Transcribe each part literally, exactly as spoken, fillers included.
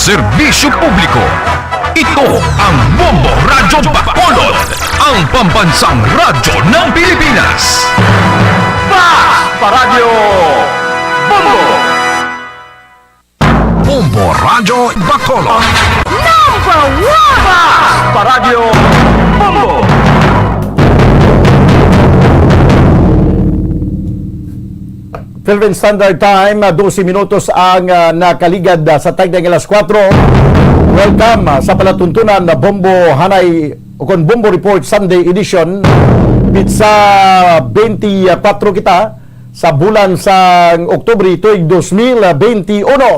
Serbisyo publiko. Ito ang Bombo Radyo Bacolod, ang pambansang radyo ng Pilipinas. Fast Paradyo Bombo! Bombo Radyo Bacolod. Number one! Fast Paradyo Bombo! Philippine Standard Time, ah, dose minutos ang, ah, nakaligad, ah, sa tagna nga alas kuwatro. Welcome, ah, sa palatuntunan na Bombo Hanay, o kon Bombo Report Sunday Edition. Pitsa twenty-four kita sa bulan sang Oktubre tuig dos mil benti uno.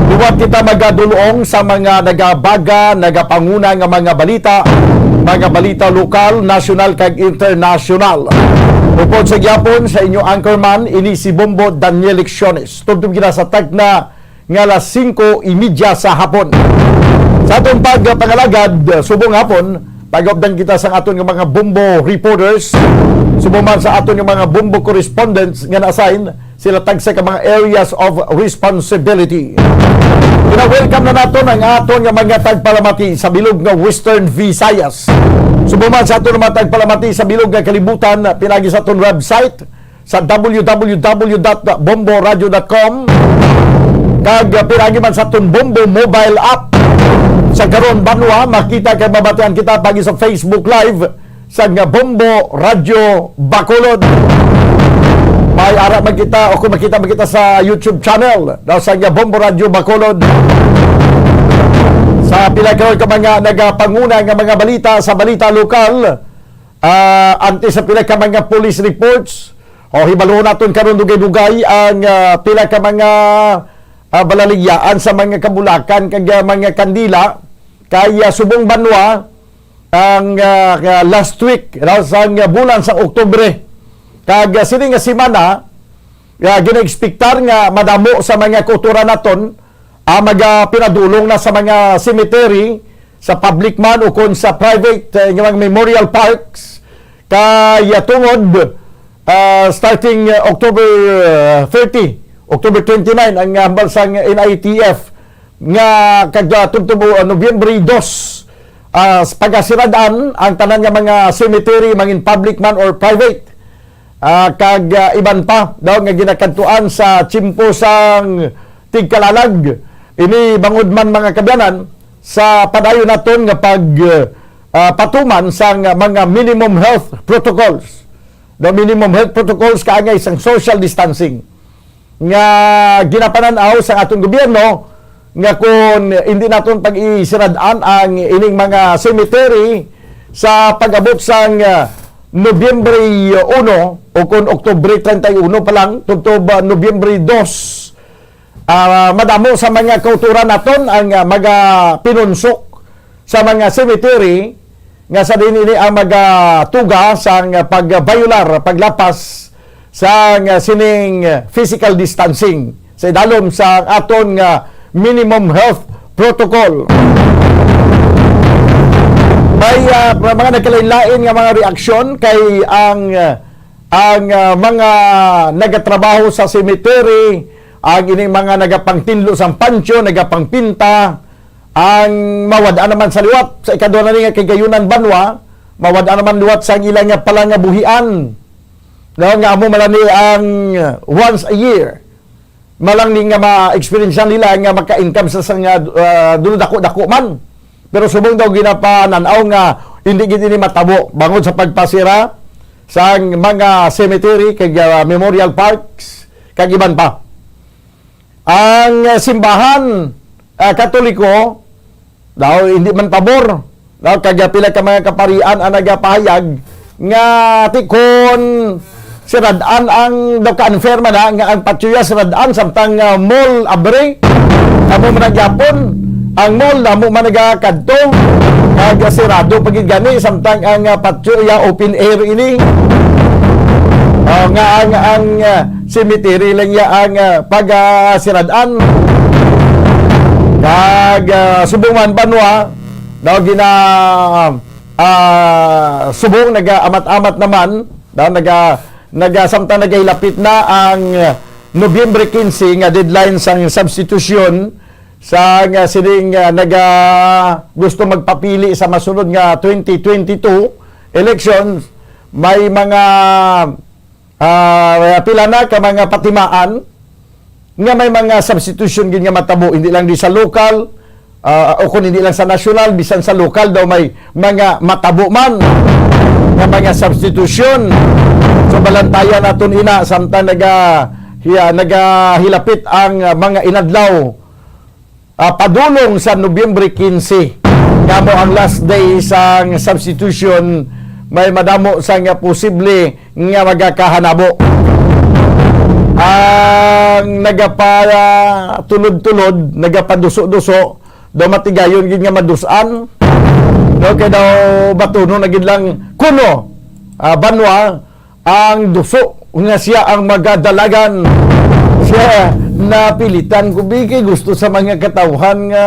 Liwat kita magadulong sa mga nagabaga, nagapanguna nga mga balita, mga balita lokal, nasyonal, kag internasyonal. Upod sa gihapon sa inyo anchorman, ini si Bombo Daniel Lecciones. Tubtob kita sa tagna nga alas singko y media sa hapon. Sa aton pagpangalagad, subong hapon, pag-updan kita sa aton nga mga Bombo reporters, subong man sa aton nga mga Bombo correspondents nga na-assign, sila tagsa ka mga areas of responsibility. Gina-welcome na naton ang aton nga mga tagpalamati sa bilog nga Western Visayas. Subong man sa aton nga mga tagpalamati sa bilog nga kalibutan, pinagi sa aton website sa w w w dot bombo radio dot com, kag pinagi man sa aton Bombo mobile app. Sa karon, banwa, makita kag mabatian kita pagi sa Facebook Live sa nga Bombo Radyo Bacolod. May ara man kita o kung makita man kita sa YouTube channel, no, sa nga Bombo Radyo Bacolod. Sa pila karon ka mga nagapanguna nga mga balita sa balita lokal, ah, antes sa pila ka mga police reports, o, hibaluhon naton karon dugay-dugay ang, ah, pila ka mga, ah, balaligyaan sa mga kabulakan kag, ah, mga kandila kay, ah, subong banwa ang, ah, ka-, last week, no, sang bulan sa Oktubre. Kag, ah, sini nga semana, ah, ginaekspektar nga madamo sa mga kautoran naton ang magapinadulong na sa mga cemetery, sa public man o kon sa private, eh, nga mga memorial parks, kay, ah, tungod, ah, starting, ah, October, ah, thirty, October twenty-nine ang, ah, hambal sang N I T F nga kag, ah, tubtob, ah, Nobyembre dos, ah, s-, pagasirad-an ang tanan nga mga cemetery, mangin public man or private. Ah, kag, ah, iban pa daw nga ginakadtuan sa tiyempo sang tigkalalag. Ini bangod man, mga kabyanan, sa padayon naton nga pag, ah, patuman sang mga minimum health protocols. The minimum health protocols kaangay sang social distancing nga ginapanan-aw sang aton gobyerno, nga kon hindi naton pag-isirad-an ang ining mga cemetery sa pag-abot sang, ah, Nobyembre uno o kon Oktubre treinta y uno pa lang, tubtob, ah, Nobyembre dos, ah, madamo sa mga kautoran naton ang, ah, magapinunsok sa mga cemetery nga sa diin ini ang magatuga sang pagbayolar, paglapas sang sining physical distancing sa idalom sa aton nga minimum health protocol. May, ah, mga nagkalain-lain nga mga reaksyon kay ang, ang, ah, mga nagatrabaho sa cemetery, ang ining mga nagapangtinlo sang pancho, nagapangpinta, ang mawad-an naman sa liwat, sa ikadwa na ni nga kagayunan banwa, mawad-an naman liwat sang ila nga palangabuhian. No, nga amo man ni ang once a year. Malang ni nga ma-experience nila nga maka-income sa, sa nga, ah, dulo dako-dako man. Pero subong daw ginapanan-aw nga hindi gid ini matabo bangod sa pagpasira sa mga cemetery kag, ah, memorial parks kag iban pa. Ang, ah, simbahan, ah, Katoliko, daw hindi man pabor, daw kag pila ka mga kaparian ang nagapahayag nga ti kon sirad-an ang, daw ka-unfair man na nga ang patyoya sirad-an samtang, ah, mall abre, amo man ang gyapon ang mall, amo man nagakadto kag sirado pa gid gani samtang ang, ah, patyoya open air ini. Oh, nga ang, ang, ah, cemetery lang ya ang, ah, pag, ah, sirad-an. Kag, ah, subong man banwa, daw gina, ah, subong nagaamat-amat naman, daw naga, naga, samtang nagahilapit na ang, Nobyembre quince nga deadline sang substitution sa nga sining, ah, naga gusto magpapili sa masunod nga twenty twenty-two elections. May mga, ah, pila na ka mga patimaan nga may mga substitution gid nga matabo, hindi lang di sa lokal, ah, o kung hindi lang sa nasyonal, bisan sa lokal daw may mga matabo man nga mga substitution. So, balantayan naton ina samtang naga-, hiya-, nagahilapit ang, ah, mga inadlaw, ah, padulong sa Nobyembre quince, nga mo ang last day sang substitution, may madamo sa nga posible nga magakahanabo. Ang nagapatulod-tulod, nagapaduso-duso, daw matigayon gid nga madus-an. No, kay daw batunon na gid lang kuno, ah, banwa ang duso nga siya ang magadalagan. Siya napilitan ko, bi, kay gusto sa mga katawhan nga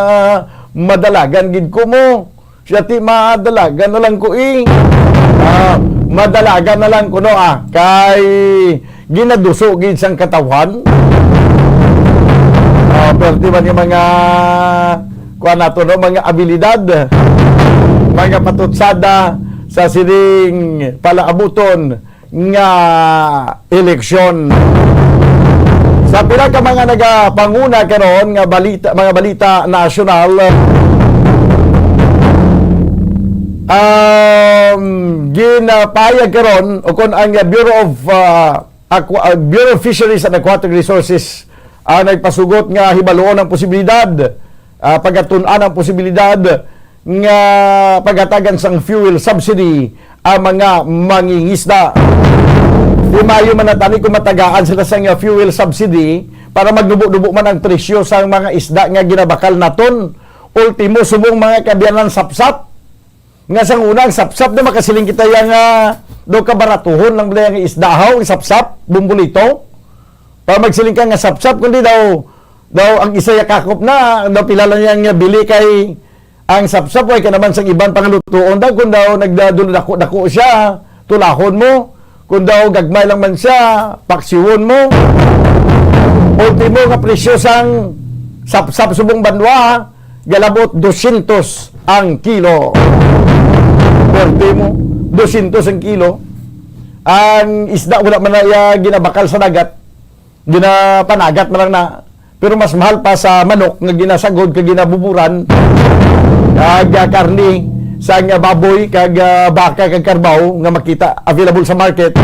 madalagan gid ko mo. Siya ti madalagan na lang ko, eh. Ah, madalagan na lang ko, no, ah. Kay ginaduso gid sang katawhan. Ah, perti man nga mga, kuwan nato, no, mga abilidad, mga patutsada sa sining palaabuton nga eleksyon. Sa pila ka mga nagapanguna karon nga balita, mga balita nasyonal, um, ginapahayag karon o kon ang Bureau of, uh, Aqua-, uh, Bureau of Fisheries and Aquatic Resources ang nagpasugot nga hibaluon ang posibilidad, ah, pagatun-an ang posibilidad nga pagatagan sang fuel subsidy ang mga mangingisda. Di maayo man natani kung matagaan sila sang fuel subsidy para magnubo-nubo man ang presyo sa mga isda nga ginabakal naton. Ultimo, subong mga kaabyanan, sapsap. Nga sang una, ang sapsap na makasiling kita yang, ah, daw kabaratuhon lang bala yang isda, haw, ang sapsap, bumbulito. Para magsiling ka nga sapsap, kundi daw, daw ang isa ya kakop na, daw pila lang yang bili kay ang sapsap, way ka naman sang iban pangalutuon daw, kung daw nagdadulodako-dako siya, tulahon mo. Kung daw gagmay lang man siya, paksiwon mo. Ultimo nga presyo sang sapsap subong banwa, galabot dosyentos ang kilo. Perti mo, dosyentos ang kilo. Ang isda, wala man na iya ginabakal sa dagat. Ginapanagat man lang na. Pero mas mahal pa sa manok nga ginasagod kag ginabuburan, kag, ah, karne sang, ah, baboy, kag, ah, baka, kag karbaw nga makita available sa market.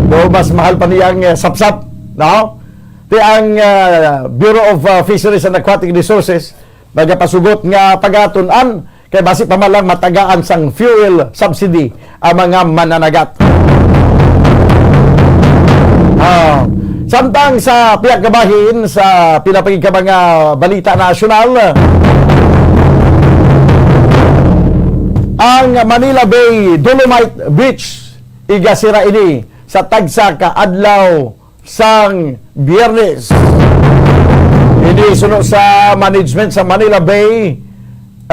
So, mas mahal pa niya ang, ah, sapsap, no? Ti ang, ah, Bureau of, ah, Fisheries and Aquatic Resources nagapasugot nga pagatun-an kay basi pa man lang matagaan sang fuel subsidy ang mga mananagat. Ah, samtang sa pihak nga bahin, sa pila pa gid ka mga balita nasyonal, ang Manila Bay Dolomite Beach, igasira ini sa tagsa ka adlaw sang Biyernes. Ini suno sa management sa Manila Bay,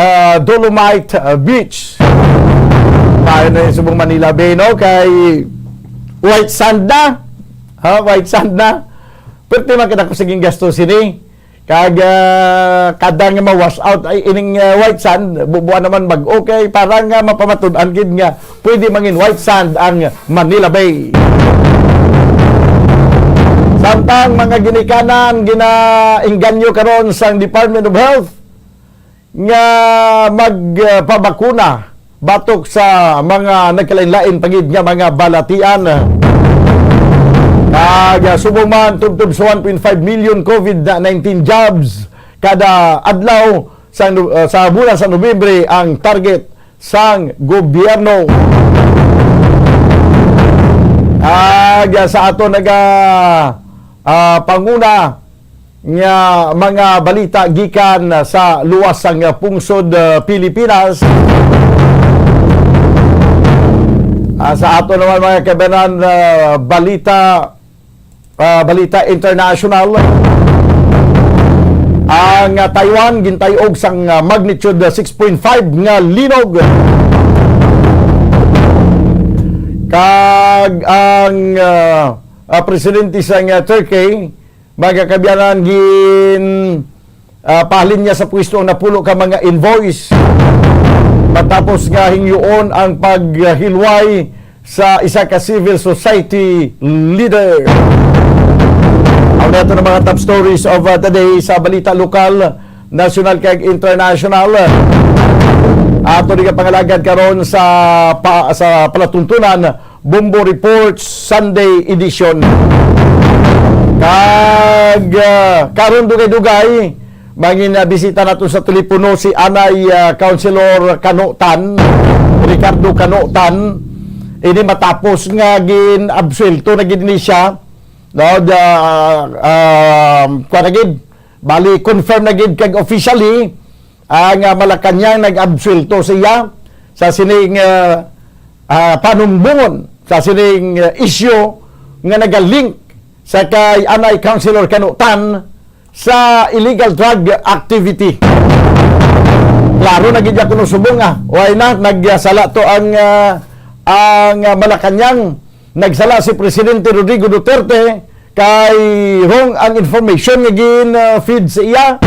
ah, Dolomite, ah, Beach. Tayo na yung subong Manila Bay, no? Kay white sand na. Ha? White sand na. Pero di man kita ko siging gasto sini. Kag, ah, kada nga ma-wash out ay ining, ah, white sand, bubuan naman bag-o kay para nga mapamatud-an gid nga pwede mangin white sand ang Manila Bay. Samtang mga ginikanan, ginaengganyo karon sang Department of Health nga magpabakuna batok sa mga nagkalain-lain pa gid nga mga balatian. Kag, ah, subong man, tubtob sa one point five million COVID nineteen jabs kada adlaw sa, ah, sa bulan sa Nobyembre ang target sang gobyerno. Kag, ah, sa ato naga, ah, panguna, nga mga balita gikan sa luwas sang pungsod, ah, Pilipinas. Ah, sa ato naman, mga kabanan, ah, balita, ah, balita international. Ang, ah, Taiwan gintay-og sang, ah, magnitude, ah, six point five nga linog. Kag ang, ah, ah, presidente sang, ah, Turkey, mga kaabyanan, gin, ah, pahalin niya sa pwesto ang napulo ka mga envoys matapos nga hingyoon ang paghilway sa isa ka civil society leader. Ang nato na mga top stories of, ah, the day sa balita lokal, national kag international. Ato ni pangalagad karon sa pa, sa palatuntunan, Bombo Reports Sunday Edition. Kag, ah, karon dugay-dugay, mangin, ah, bisita nato sa telepono si Anay, ah, Councilor Kano Tan, Ricardo Kano Tan. Ini matapos nga gin-absuelto na gid ni siya, no, da, ah, kuwan na gid, bali, confirm na gid kag officially ang, ah, Malacañang nag-absuelto siya sa sining, ah, ah, panumbongon, sa sining, ah, isyu nga nagalink sa kay Anay Councilor Kano Tan sa illegal drug activity. Klaro na gid kuno subong, ah, wala na, nagsala to ang, ah, ang, ah, Malacañang. Nagsala si Presidente Rodrigo Duterte kay wrong ang information nga gin, ah, feed sa iya.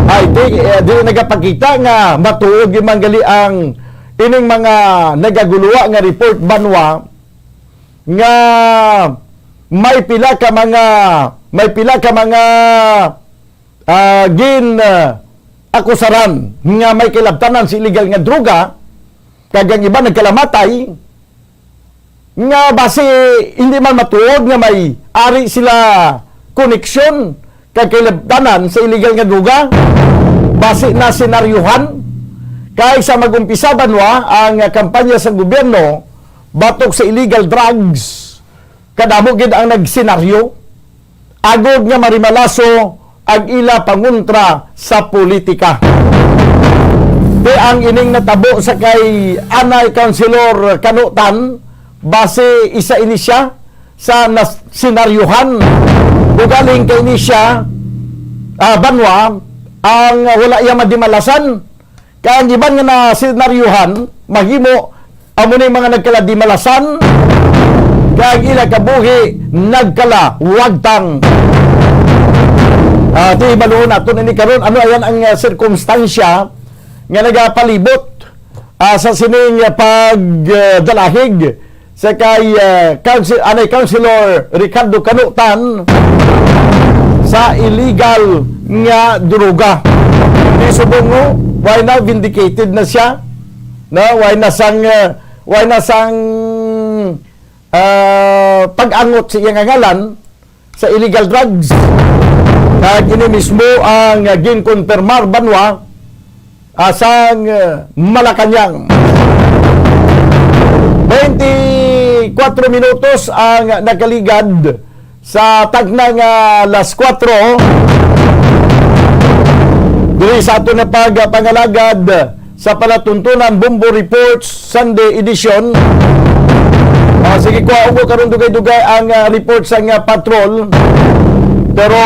Ay, di, eh, di nagapakita nga matuod gyud man gali ang ining mga nagaguluwa nga report banwa nga may pila ka mga, may pila ka mga, ah, gin, ah, akusaran nga may kilabtanan sa illegal nga droga kag ang iba nagkalamatay, nga basi hindi man matuod nga may ari sila koneksyon kag kilabtanan sa illegal nga droga, basi na senaryohan. Kay sa mag-umpisa banwa ang kampanya sa gobyerno batok sa illegal drugs, kadamo gid ang nagsenaryo agod nga marimalaso ang ila pangontra sa politika. Ti ang ining natabo sa kay Anay Councilor Kano Tan, basi isa ini siya sa nas-, senaryohan. Ugaling kay ini siya, ah, banwa, ang wala iya madimalasan, kay ang iban nga na senaryohan, mahimo amo ni mga nagkaladimalasan, kay ang ila kabuhi nagkalawagtang. Ah, ti, hibaluon naton ini karon, ano ayan ang, ah, sirkumstansya nga nagapalibot, ah, sa sining, ah, pagdalahig sa kay, ah, Council-, anay Councilor Ricardo Kano Tan sa illegal nga droga. Di subong mo, why na vindicated na siya? No, why na sang, ah, why na sang, ah, pag-angot sa iyang ngalan sa illegal drugs? Kag ini mismo ang, ah, ginkonfirmar banwa, ah, sang, ah, Malacañang. Twenty-four minutos ang nakaligad sa tagna nga alas kuwatro. Diri sa aton na pagpangalagad sa palatuntunan, Bombo Reports Sunday Edition. Ah, sige, kuhaon ko karon dugay-dugay ang, ah, report sang, ah, patrol. Pero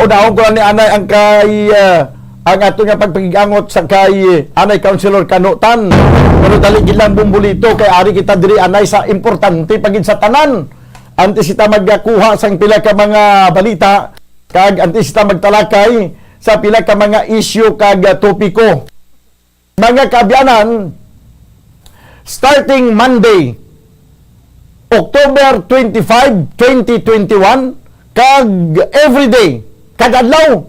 unahon ko lang ni anay ang kay, ah, ang ato nga pagpakig-angot sa kay anay Councilor Kano Tan. Pero dali gid lang, Bombolito, kay ari kita diri anay sa importante pa gid sa tanan. Antes kita magkuha sang pila ka mga balita, kag antes kita magtalakay sa pila ka mga isyu kag topiko. Mga kaabyanan, starting Monday, October twenty-five, twenty twenty-one, kag everyday, kada adlaw.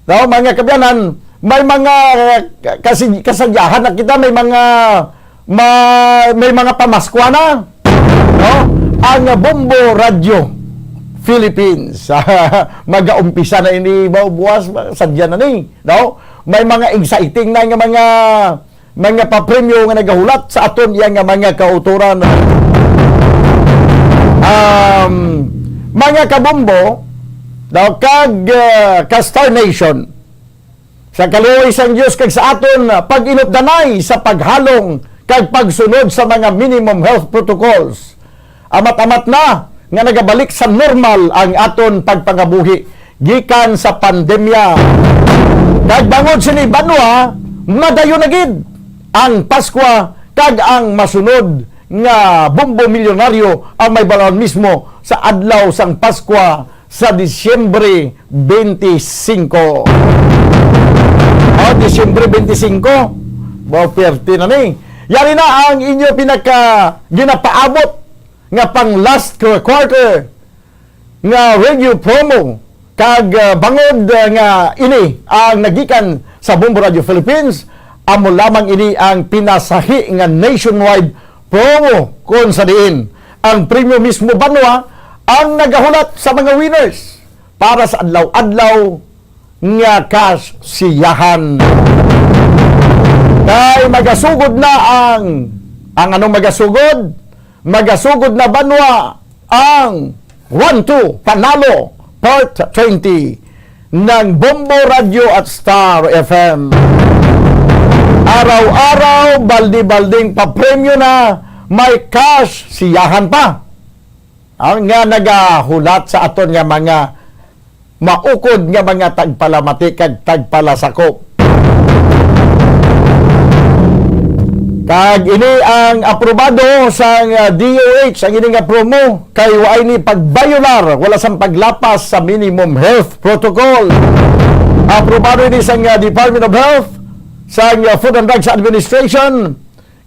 No, mga kaabyanan, may mga kasi-, kasadyahan na kita, may mga ma-, may mga pamaskwa na, no? Ang Bombo Radio Philippines. Mag-aumpisa na ini, ba, buwas, sadya na ni, no? May mga exciting na nga mga, mga papremyo nga nagahulat sa aton iya nga mga kautoran. Um, mga kabombo, no, kag, uh, ka Star Nation, sa kaluoy sang Dios kag sa aton pag-inupdanay sa paghalong kag pagsunod sa mga minimum health protocols, amat-amat na nga nagabalik sa normal ang aton pagpangabuhi gikan sa pandemya. Kag bangod sini banwa, madayon na gid ang Paskwa kag ang masunod nga bombo milyonaryo ang may balon mismo sa adlaw sang Paskwa sa Disyembre twenty-five. O, Disyembre twenty-five, ba, perte na ni. Yari na ang inyo pinaka ginapaabot nga pang last qu-, quarter nga radio promo, kag, ah, bangod, ah, nga ini ang nagikan sa Bombo Radio Philippines, amo lamang ini ang pinasahi nga nationwide promo, kon sa diin ang premyo mismo banwa ang nagahulat sa mga winners para sa adlaw-adlaw nga kasiyahan. Kay magasugod na ang, ang anong magasugod? Magasugod na banwa ang One Two Panalo Part twenty ng Bombo Radio at Star F M. Araw-araw, baldi-balding papremyo na, may cash siyahan pa. Ang nga nagahulat sa aton nga mga maukod nga mga tagpalamati kag tagpalasakop. Kag ini ang aprobado sang, ah, D O H, ang ini nga promo, kay wa ini pagbayolar, wala sang paglapas sa minimum health protocol. Aprobado ini sang, ah, Department of Health, sang, ah, Food and Drugs Administration,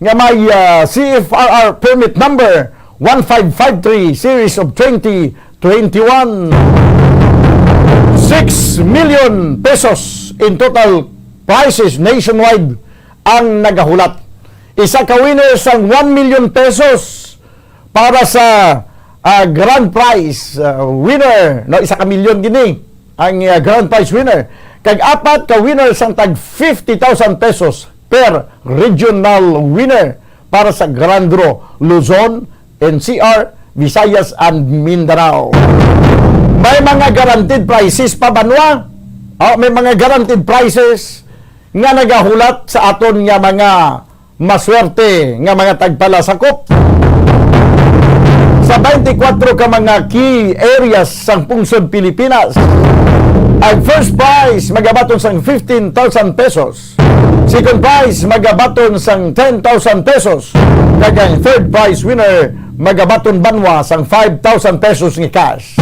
nga may, ah, C F R R permit number one five five three series of twenty twenty-one. Six million pesos in total prizes nationwide ang nagahulat. Isa ka winner sang one million pesos para sa, ah, grand prize, ah, winner, no, isa ka milyon gini ang, ah, grand prize winner. Kag apat ka winner sang tag fifty thousand pesos per regional winner para sa grand draw, Luzon, N C R, Visayas, and Mindanao. May mga guaranteed prizes pa, banwa. Oh, may mga guaranteed prizes nga nagahulat sa aton nga mga maswerte nga mga tagpalasakop sa twenty-four ka mga key areas sang pungsod Pilipinas. Ang first prize magabaton sang fifteen thousand pesos. Second prize magabaton sang ten thousand pesos. Kag ang third prize winner magabaton, banwa, sang five thousand pesos nga cash.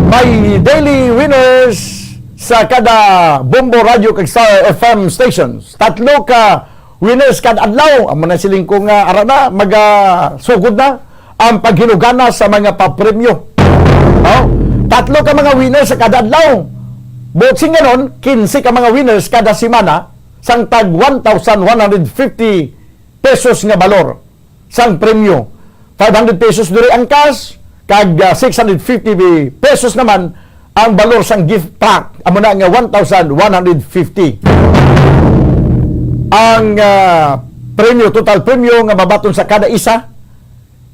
May daily winners sa kada Bombo Radio kag Star F M stations. Tatlo ka winners kada adlaw. Amo na siling ko nga ara na, magasugod na ang paghinugana sa mga papremyo. Oh, tatlo ka mga winners sa kada adlaw. Buot sing ganon, kinse ka mga winners kada semana sang tag one thousand one hundred fifty pesos nga balor sang premyo. Five hundred pesos diri ang cash, kag, ah, six hundred fifty pesos naman ang balor sang gift pack, amo na nga one thousand one hundred fifty. Ang, ah, premyo, total premyo nga mabaton sa kada isa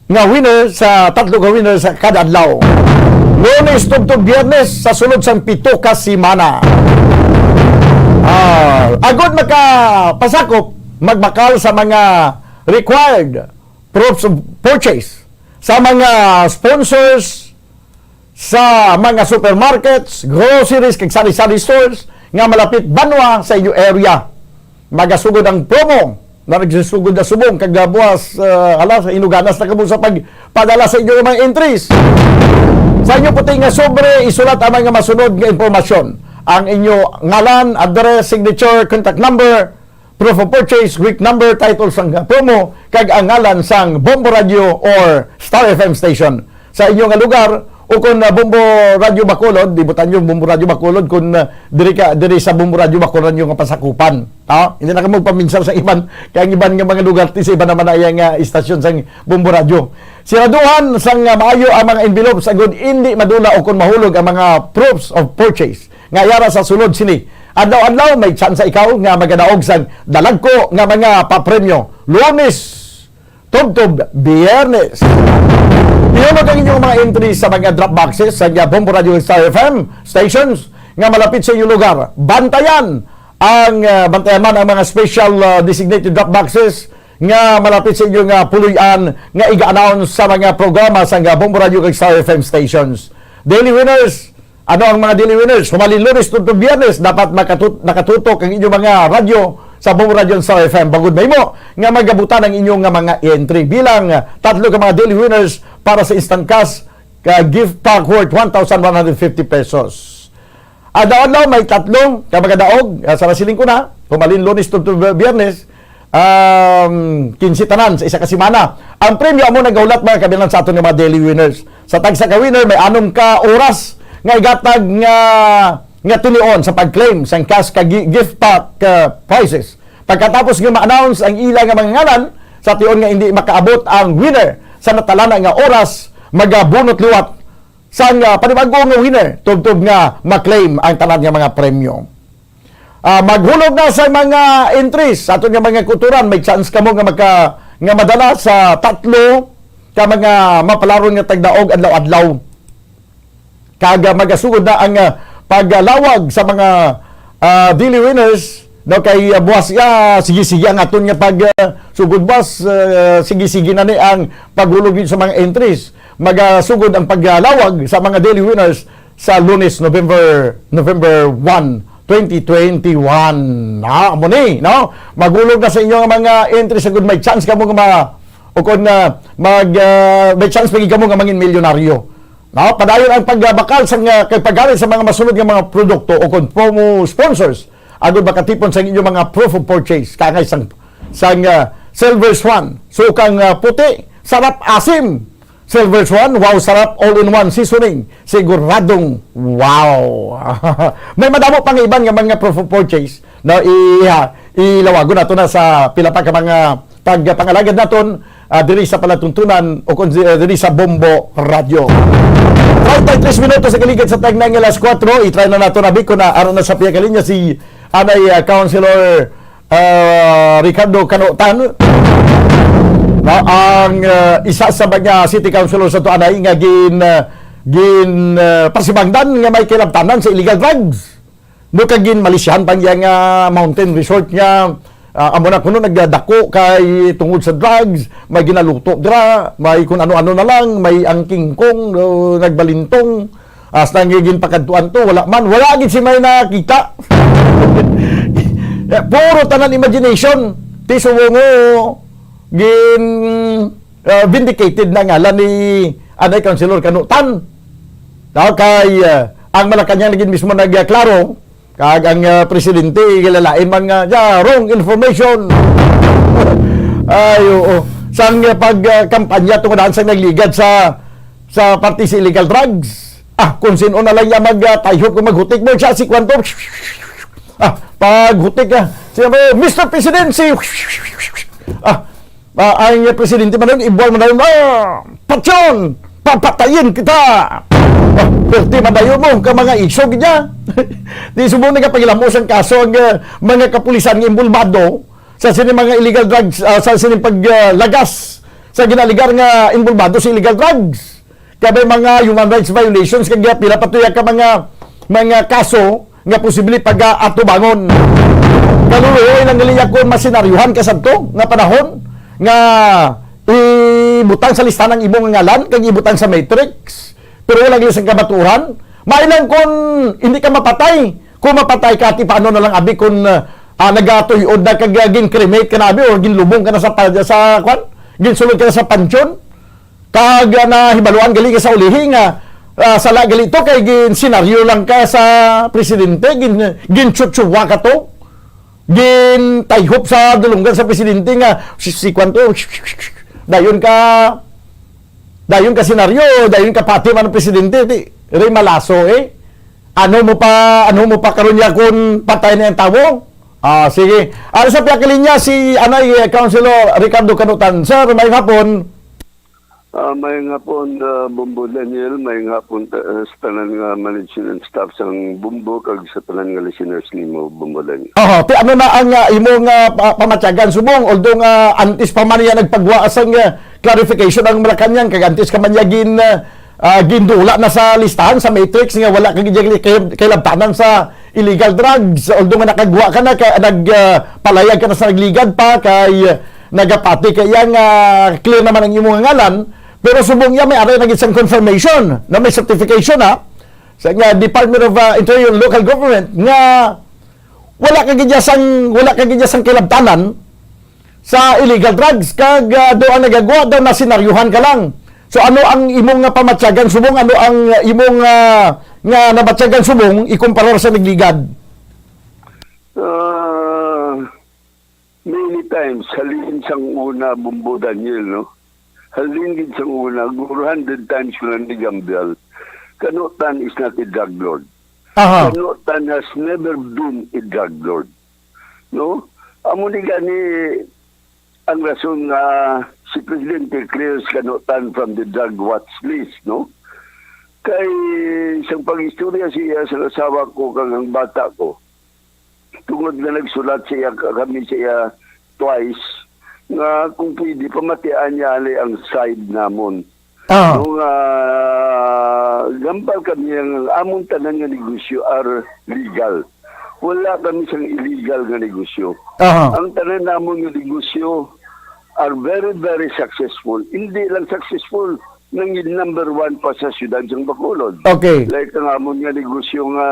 nga winner, sa tatlo ka winner sa kada adlaw. Lunes tubtob Biyernes sa sulod sang pito ka semana. Ah, agod makapasakop, magbakal sa mga required proofs of purchase sa mga sponsors, sa mga supermarkets, groceries, kag sari-sari stores nga malapit banwa sa inyo area. Magasugod ang promo na nagsugod na subong kag buwas, ah, hala, sa inuganas na kamo sa pagpadala sa inyo mga entries. Sa inyo puti nga sobre, isulat ang mga masunod nga impormasyon: ang inyo ngalan, address, signature, contact number, proof of purchase, week number, title sang promo, kag ang ngalan sang Bombo Radio or Star F M station sa inyo nga lugar, o kung, ah, Bombo Radio Bacolod, ibutan nyo Bombo Radio Bacolod kung, ah, diri ka, diri sa Bombo Radio Bacolod nyo nga pasakupan. Ha? Hindi na kamo paminsar sa iban, kay ang iban nga mga lugar ti sa iban naman na iya nga istasyon sang Bombo Radio. Siraduhan sang, ah, maayo ang mga envelopes agud hindi madula o kung mahulog ang mga proofs of purchase nga yara sa sulod sini. Adlaw-adlaw may tsansa ikaw nga magadaog sang dalagko nga mga papremyo. Lunes tubtob Biyernes. Ihulog ang inyong mga entry sa mga drop boxes sa Bombo Radio Star F M stations nga malapit sa inyong lugar. Bantayan ang, ah, bantayan man ang mga special, ah, designated drop boxes nga malapit sa inyong, ah, puloy-an nga iga-announce sa mga programa sa Bombo Radio kag Star F M stations. Daily winners, ano ang mga daily winners? Humalin Lunes tubtob Biyernes, dapat makatut-, nakatutok ang inyong mga radyo sa Bombo Radyo sa F M, bangod mahimo nga magabutan ang inyong nga mga entry bilang, ah, tatlo ka mga daily winners para sa instant cash ka gift pack worth one thousand one hundred fifty pesos. Adlaw-adlaw may tatlo ka mga daog, ah, sa nasiling ko na, humalin Lunes to, to Biyernes, um, kinse tanan sa isa ka semana. Ang premyo amo nagahulat, mga kabilan, sa aton nga mga daily winners. Sa tagsa ka winner, may anom ka oras nga igatag nga, nga tinion sa pag-claim sang cash ka gi-, gift pack, ah, prizes. Pagkatapos nga ma-announce ang ila nga mga ngalan, sa tion nga hindi makaabot ang winner sa natalana nga oras, magabunot liwat sang, ah, panibag-o nga winner, tubtob nga ma-claim ang tanan nga mga premyo. Ah, maghulog na sa mga entries sa aton nga mga kulturan, may chance kamo nga maka-, nga madala sa tatlo ka mga mapalaron nga tagdaog adlaw-adlaw. Kag, ah, magasugod na ang, ah, paglawag sa mga, ah, daily winners, no, kay, ah, buwas, ah, sige-sige ang aton nga pag, ah, sugod, buwas, ah, sige-sige na ni ang paghulog sa mga entries. Magasugod ang paglawag sa mga daily winners sa Lunes, November, November one, twenty twenty-one. Na, amo ni, no? Maghulog na sa inyo nga mga entries, sa good may chance kamo nga ma-, o kung, ah, mag, ah, may chance pa gid kamo nga mangin milyonaryo. No? Padayon ang pagbakal sang, ah, kay paggamit sa mga masunod nga mga produkto o kung promo sponsors agud makatipon sa inyong mga proof of purchase. Kangay sang, sang, ah, Silver Swan, sukang, ah, puti, sarap asim. Silver Swan, wow, sarap, all-in-one seasoning. Siguradong wow. May madamo pang iban nga mga proof of purchase na i-, ah, ilawagon nato na sa pila pa ka mga tagpangalagad naton, ah, diri sa palatuntunan o kung di-, ah, diri sa Bombo Radyo. Treinta y tres minutos sa kaligid sa tagna nga alas kuwatro, i-try na nato na, Vic, kung naaro na sa pihak linya si anay, ah, Councilor, ah, Ricardo Canotan, no, ang, ah, isa sa mga city councilor sa tuanay nga gin, ah, gin, ah, pasibangdan nga may kilabtanan sa illegal drugs. No, kag ginmalisyahan pa ang iya nga mountain resort nga, ah, amo na kuno nagdadako kay tungod sa drugs, may ginaluto dira, may kun ano-ano na lang, may ang King Kong, no, nagbalintong, hasta nga ginpakadtuan to, wala man, wala gid si may nakita. Eh, puro tanan imagination. Ti subong mo, gin, ah, vindicated na ngalan ni anay Councilor Kanutan. Daw kay, ah, ang Malacañang lagi mismo nagklaro, kag ang, ah, presidente, kilalain man nga, ya, wrong information. Ay, oo. Sang, ah, pag, ah, kampanya tungod sang nagligad sa, sa parte sa illegal drugs. Ah, kung sino na lang niya mag, ah, tayhop kung maghutik mo siya, si Kwanto. Ah, paghutik, ah, siya mo, "Mister President, si," ah, ah, ang presidente man nun, ibuwal man nun, "Ah, patyon! Papatayin kita!" Ah, perti man dayon mo, ka mga isog niya. Di subong nagapagilamos ang kaso ang, ah, mga kapulisan nga involvado sa sini mga illegal drugs, ah, sa sini pag, ah, lagas sa ginaligar nga involvado sa illegal drugs. Kay may mga human rights violations, kag pila pa tuya ka mga, mga kaso nga posible pag-atubangon. Kaluluoy lang gali akon masineryuhan ka sadto nga panahon nga ibutang sa listahan ang imong ngalan kag ibutang sa matrix, pero wala gali sang kamatuoran. May lang kung hindi ka mapatay. Kung mapatay ka, ti paano na lang, abi, kung, ah, ah, nagatuy-od na kag, ah, gin-cremate ka na, abi, or ginlubong ka na sa pa-, sa, kwan? Ginsulod ka na sa pansyon? Kag, ah, nahibaluan gali nga sa ulihi nga, ah, sala gali to kay ginsenaryo lang ka sa presidente, gin-, gintsutsuwa ka to, gintayhop sa dulonggan sa presidente nga si, si kwan to, dayon ka, dayon ka senaryo, dayon ka pati man ang presidente, di, ray malaso, eh. Ano mo pa, ano mo pa karon niya kung patay na ang tawo? Ah, sige. Ano sa pihak linya si anay, eh, Councilor Ricardo Canutan? Sir, may hapon. Ah, maayong hapon, ah, Bombo Daniel. Maayong hapon, ah, sa tanan nga management staff sang Bombo kag sa tanan nga listeners nimo, Bombo Daniel. Oho, ti ano na ang, ah, imong, ah, pa-, pamatyagan subong? Although nga antes pa man niya nagpagwa sang, ah, clarification ang Malacañang, kag antes ka man niya gin, ah, ah, gindula na sa listahan sa matrix nga wala ka gid kay, kay labtanan sa illegal drugs. Although nga nakagwa ka na, ka, nag, ah, palayag ka na sa nagligad pa, kay, ah, nagapati kay iya nga clear naman ang imong ngalan, pero subong iya may aray na gid sang confirmation, na may certification, ha, sa nga Department of, ah, Interior Local Government nga Wala ka gid sang, wala ka gid sang kilabtanan sa illegal drugs, kag, ah, do ang nagagwa daw na sinaryuhan ka lang. So, ano ang imong nga pamatyagan subong? Ano ang, ah, imong, ah, nga nabatyagan subong ikumparar sa nagligad? Ah, many times, halin sang una, Bumbo Daniel, no? Halin gid sang una, guro hundred times ko lang nigambyal. Kanutan is not a drug lord. Aha. Kanutan has never been a drug lord. No? Amo ni gani ang rason nga si Presidente clears Kanutan from the drug watch list, no? Kay isang pag-istorya siya sa asawa ko kag ang bata ko, tungod nga nagsulat siya ka-, kami siya twice, nga kung pwede, pamatian niya ali ang side namon. Ah. No, nga gambal kami ang among tanan nga negosyo are legal. Wala kami sang illegal nga negosyo. Aha. Ang tanan namon nga negosyo are very, very successful. Hindi lang successful, nangin number one pa sa siyudad sang Bacolod. Okay. Like ang amon nga negosyo nga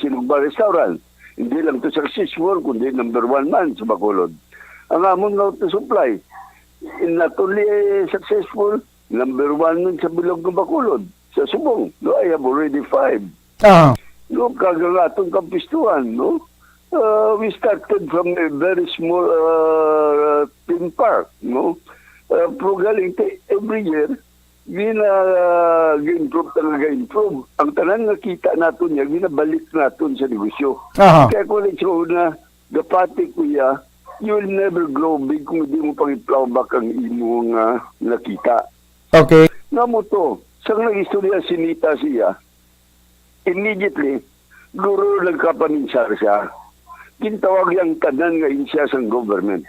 Sinugba Restaurant. Hindi lang to successful, kundi number one man sa Bacolod. Ang amon nga auto supply, not only successful, number one man sa bilog nga Bacolod, sa Subong. No, I have already five. Ah. No, kag ang atong kampistuhan, no? Uh, we started from a very small, uh, theme park, no? Uh, pero galing ti-, every year, gina-, ga-improve ta nga ga-improve. Ang tanan nga kita naton niya, ginabalik naton sa negosyo. Aha. Kaya ko rin sa una, gapati ko iya, you will never grow big kung hindi mo pang-plowback ang imong, ah, nakita. Okay. Nga mo to, sa nag-istorya si Nita siya, immediately, guro nagkapaminsar siya. Gintawag yang tanan nga ahensya sang government.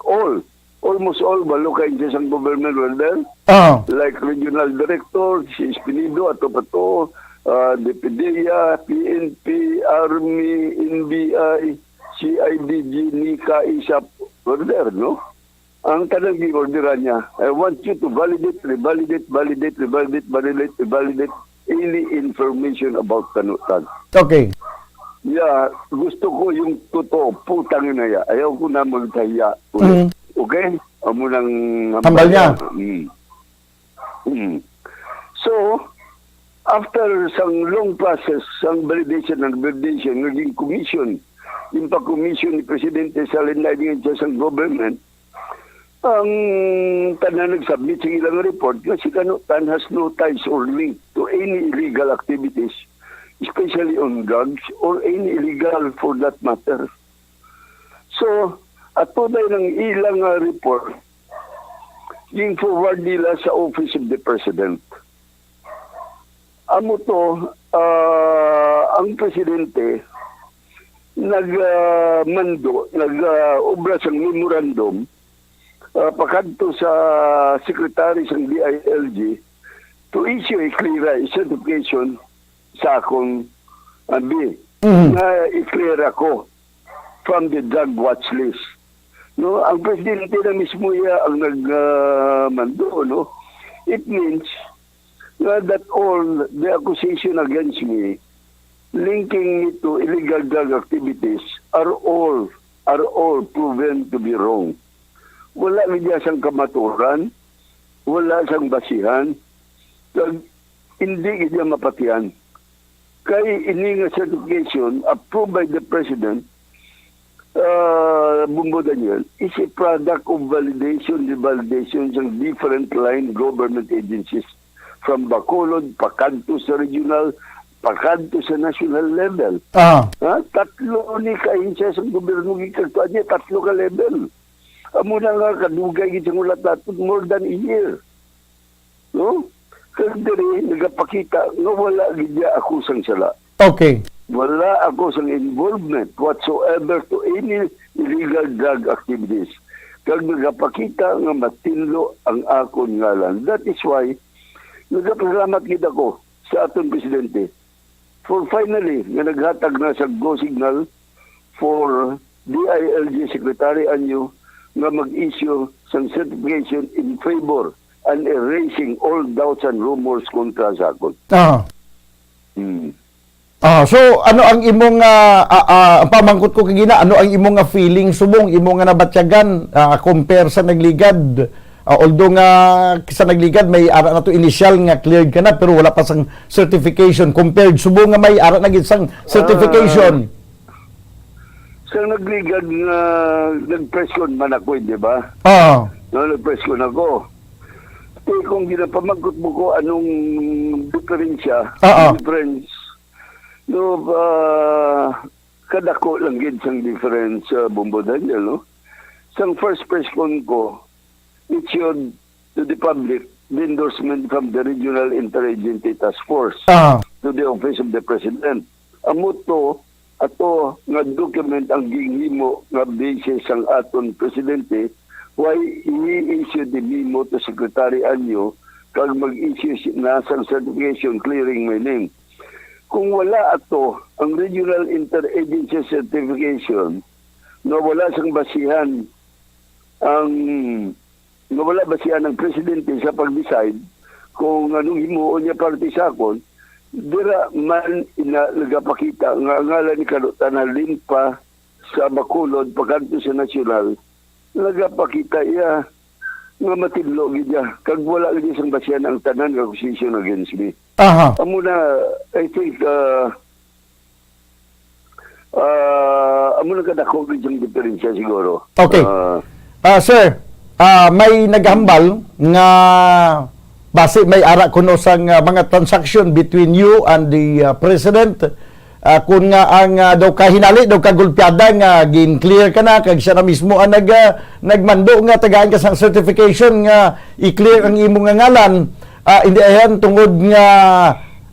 All, almost all, walo ka ahensya sang government were there. Ah. Like regional director, si Espinido, ato pa to, ah, DepEDEA, P N P, Army, N B I, C I D G, nika, isap, were there, no? Ang tanan gi-orderan niya, "I want you to validate, revalidate, validate, revalidate, validate, revalidate any information about Kanutan." Okay. Yeah, gusto ko yung totoo, putang ina ya. Ayaw ko na magtahiya ulit. Mm. Okay? Amo nang Hambal niya. Mm. Mm. So, after sang long process, sang validation and validation, naging commission, yung pag-commission ni Presidente sa Linda Evidencia sang government, ang tanan nag-submit sa ilang report nga si Kanutan has no ties or link to any illegal activities, especially on drugs or any illegal for that matter. So, ato na ang ilang, ah, report, ging-forward nila sa Office of the President. Amo to, ah, ang presidente nag, ah, mando, nag, ah, obra sang memorandum, ah, pakadto sa secretary sang D I L G to issue a clear certification sa akong, ah, B, Mhm. nga i-clear ako from the drug watch list. No, ang presidente na mismo iya ang nag, ah, mando, no? It means nga that all the accusation against me linking me to illegal drug activities are all, are all proven to be wrong. Wala gid iya sang kamatuoran, wala sang basihan, kag hindi gid iya mapatihan. Kay ini nga certification approved by the President, uh, Bumbo Daniel, is a product of validation, revalidation sang different line government agencies, from Bacolod pakadto sa regional, pakadto sa national level. Ah. Ha? Tatlo ni ka ahensya sa gobyerno gikagtuan niya, tatlo ka level. Amo na nga kadugay gid sang ulat naton, more than a year. No? Kag diri nagapakita nga wala gid niya ako sang sala. Okay. Wala ako sang involvement whatsoever to any illegal drug activities. Kag nagapakita nga matinlo ang akon ngalan. That is why nagapasalamat gid ako sa aton presidente for finally nga naghatag na sa go signal for D I L G Secretary Anyo nga mag-issue sang certification in favor and erasing all doubts and rumors kontra sa akon. Ah. Hmm. Ah, so ano ang imong, ah, ah, ah, ang pamangkot ko kagina, ano ang imong nga feeling subong, imong nga nabatyagan, ah, compare sa nagligad? Ah, although nga sa nagligad may ara na to initial nga cleared ka na, pero wala pa sang certification, compared subong nga may ara na gid sang certification. Ah, sa nagligad nga nag-press con man ako, eh, di ba? Ah. No, nag-press con ako. Kaya kung ginapamangkot mo ko anong diferensya, Ah, ah. difference, no, ah, kadako lang gid sang difference, ah, Bombo Daniel, no? Sang first press con ko, issued to the public the endorsement from the Regional Interagency Task Force Ah. to the Office of the President. Amo to, ato nga document ang ginhimo nga basis sang aton presidente, why he issued the memo to Secretary Anyo kag mag-issue si-, na sang certification clearing my name. Kung wala ato ang Regional Interagency Certification, nga wala sang basihan ang, nga wala basihan ang presidente sa pag-decide kung anong himuon niya parte sa akon, dira man ina nagapakita nga ang ngalan ni Kanutan halin pa sa Bacolod pakadto sa nasyonal, nagapakita iya nga matinlo gid niya, kag wala gid sang basihan ang tanan nga accusation against me. Aha. Amo na, I think, ah, ah, amo na kadako gid ang diferensya siguro. Okay. Ah, Ah, sir, ah, may naghambal nga basi may ara kuno sang, ah, mga transaction between you and the, ah, president. Ah, kun nga ang, ah, daw kahinali, daw kagulpiada nga gin-clear ka na, kag siya na mismo ang nag-, ah, nagmando nga tagaan ka sang certification nga i-clear ang imo nga ngalan. Ah, hindi ayan tungod nga,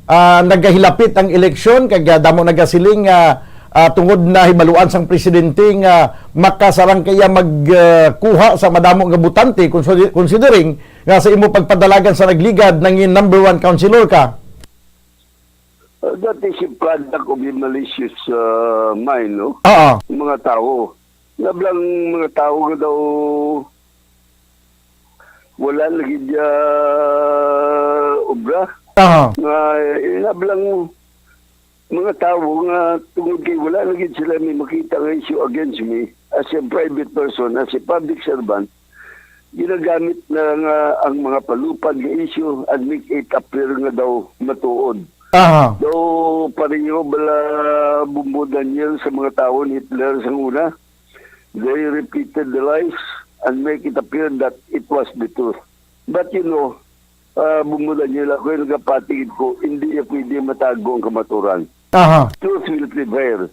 ah, nagahilapit ang eleksyon, kag, ah, damo nagasiling nga, ah, tungod na hibaluan sang presidente nga makasarang kaya mag, ah, kuha sa madamo nga botante, consider-, considering nga sa imo pagpadalagan sa nagligad, nangin number one councilor ka. Uh, that is a product of a malicious, uh, mind, no? Oo. Mga tao. Nablang mga tao nga daw wala lagi, ah, obra. Aha. Nga, eh, nablang mga tao nga tungod kay wala lagi sila may makita nga issue against me as a private person, as a public servant, ginagamit na nga ang mga palupad nga issue and make it appear nga daw matuod. Aha. Daw pareho bala Bombo Daniel sa mga tao ni Hitler sa una. They repeated the lies and make it appear that it was the truth. But you know, ah, Bombo Daniel, ako yung nagapati gid ko, hindi niya pwede matago ang kamaturan. Aha. Truth will prevail.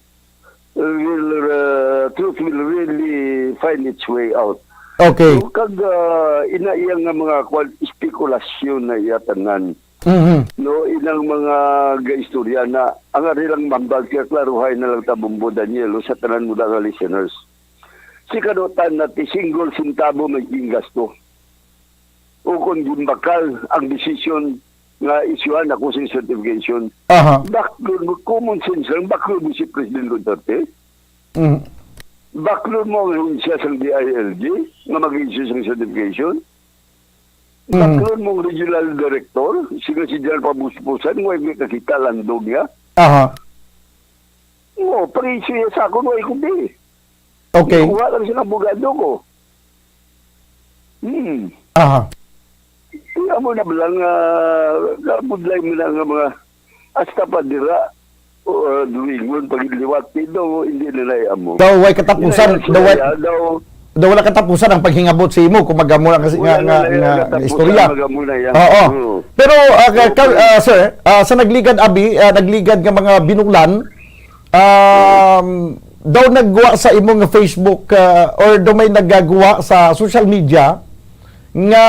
Will, uh, truth will really find its way out. Okay. So, kag, uh, ina iya nga mga kwan, espekulasyon na iya tanan. Mhm. No, inang mga gaistorya na ang ari lang mambag kay klaruhay na lang ta, Bombo Daniel, o sa tanan mo nga listeners. Si Kanutan na ti single sentabo may gingasto. O kung gimbakal ang desisyon nga isyuhan ako sa certification, Aha. baklon mo, common sense lang, baklon mo si President Duterte. Mm. Baklon mo ang ahensya sang D I L G nga mag-issue sang certification. Mm. Baklon mo ang regional director, sino si General Pabuspusan, nga may kakita landong niya. Aha. Oo, pag-issue niya sa akon, wala ko di. Okay. Nakuha lang sa abogado ko. Hmm. Aha. Kaya mo na lang, ah, nabudlay mo na nga mga hasta pa dira, o, ah, duingon, pag liwat, daw, hindi na na amo. Daw, way katapusan, Hindi na daw, way, yan, daw, daw wala katapusan ang paghingabot sa imo, kung magamo lang kasi nga, wala na nga, na nga, nga katapusan, istorya. Magamo na yan. Oo. Oo. Pero, ah, ka-, ka-, Okay. ah, sir, ah, sa nagligad, abi, ah, nagligad nga mga binulan, Um, daw nagwa sa imo nga Facebook, ah, or daw may nagagwa sa social media nga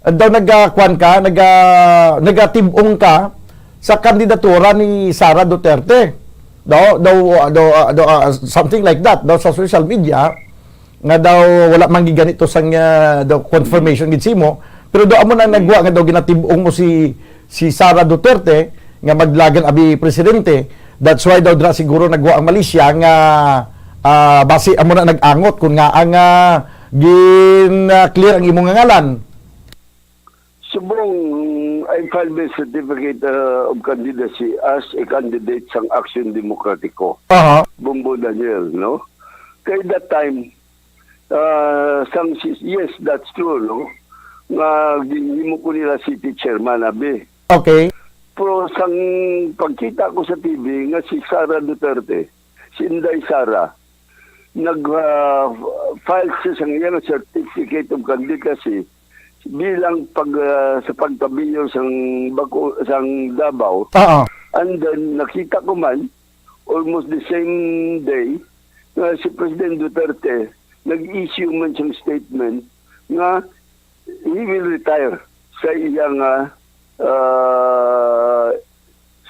daw nagakuan ka, naga-, nagatib-ong ka sa kandidatura ni Sara Duterte. Daw, daw, daw, ah, daw, ah, something like that, daw sa social media. Nga daw wala man gid ganito sang, ah, daw confirmation gid simo, pero daw amo na nagwa nga daw ginatib-ong mo si, si Sara Duterte nga maglagan abi presidente. That's why daw dra siguro nagwa ang Malaysia nga, ah, basi amo na nag-angot kun nga ang, ah, gin, ah, clear ang imong ngalan. Subong, I filed my certificate, uh, of candidacy as a candidate sang Aksyon Demokratiko, Aha. Bombo Daniel, no? Kay that time, uh, sang si-, yes, that's true, no? Nga ginhimo ko nila city chairman, abi. Okay. Pero sang pagkita ko sa T V nga si Sara Duterte, si Inday Sara, nag, ah, file siya sang iyang certificate of candidacy bilang pag, ah, sa pagka-mayor sang Baco-, sang Davao. Oo. And then, nakita ko man, almost the same day, nga si President Duterte nag-issue man siyang statement nga he will retire sa iyang, ah, ah,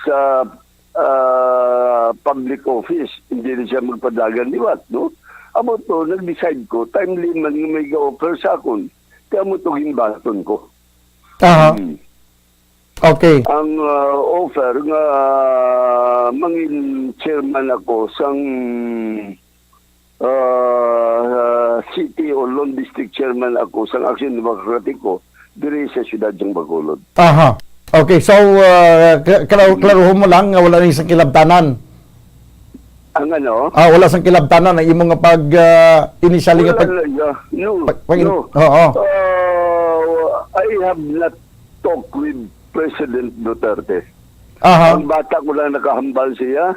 sa, ah, public office. Hindi na siya magpadagan liwat, no? Amo to, nag-decide ko, timely man nga may ga-offer sa akon. Kaya mo to ginbaton ko. Aha. Hmm. Okay. Ang, ah, offer nga, ah, mangin chairman ako sang, ah, city o lone district chairman ako sang Aksyon Demokratiko diri sa siyudad sang Bacolod. Aha. Okay, so, ah, kla- klaro, klaruhon mo lang nga wala na isang kilabtanan. Ang ano? Ah, wala sang kilabtanan ang imo nga pag, ah, initially nga Wala pag na, yeah. No, pag- pag- no. Oo. Uh, I have not talked with President Duterte. Aha. Ang bata ko lang nakahambal siya.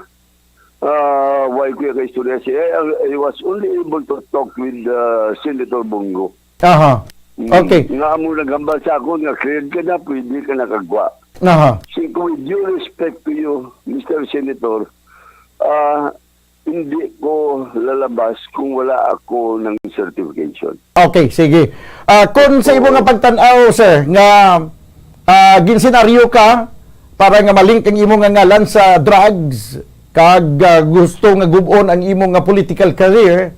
Ah, why ko yung kaistorya siya? I, I was only able to talk with, uh, Senator Bong Go. Aha. Mm. Okay. Nga amo naghambal sa ako nga cleared ka na, pwede ka nakagwa. Aha. Singko, with due respect to you, Mister Senator, ah, hindi ko lalabas kung wala ako ng certification. Okay, sige. Ah, kung sa imo nga pagtan-aw, sir, nga ah, ginsenaryo ka para nga malink ang imo nga ngalan sa drugs kag ah, gusto nga gub-on ang imo nga political career,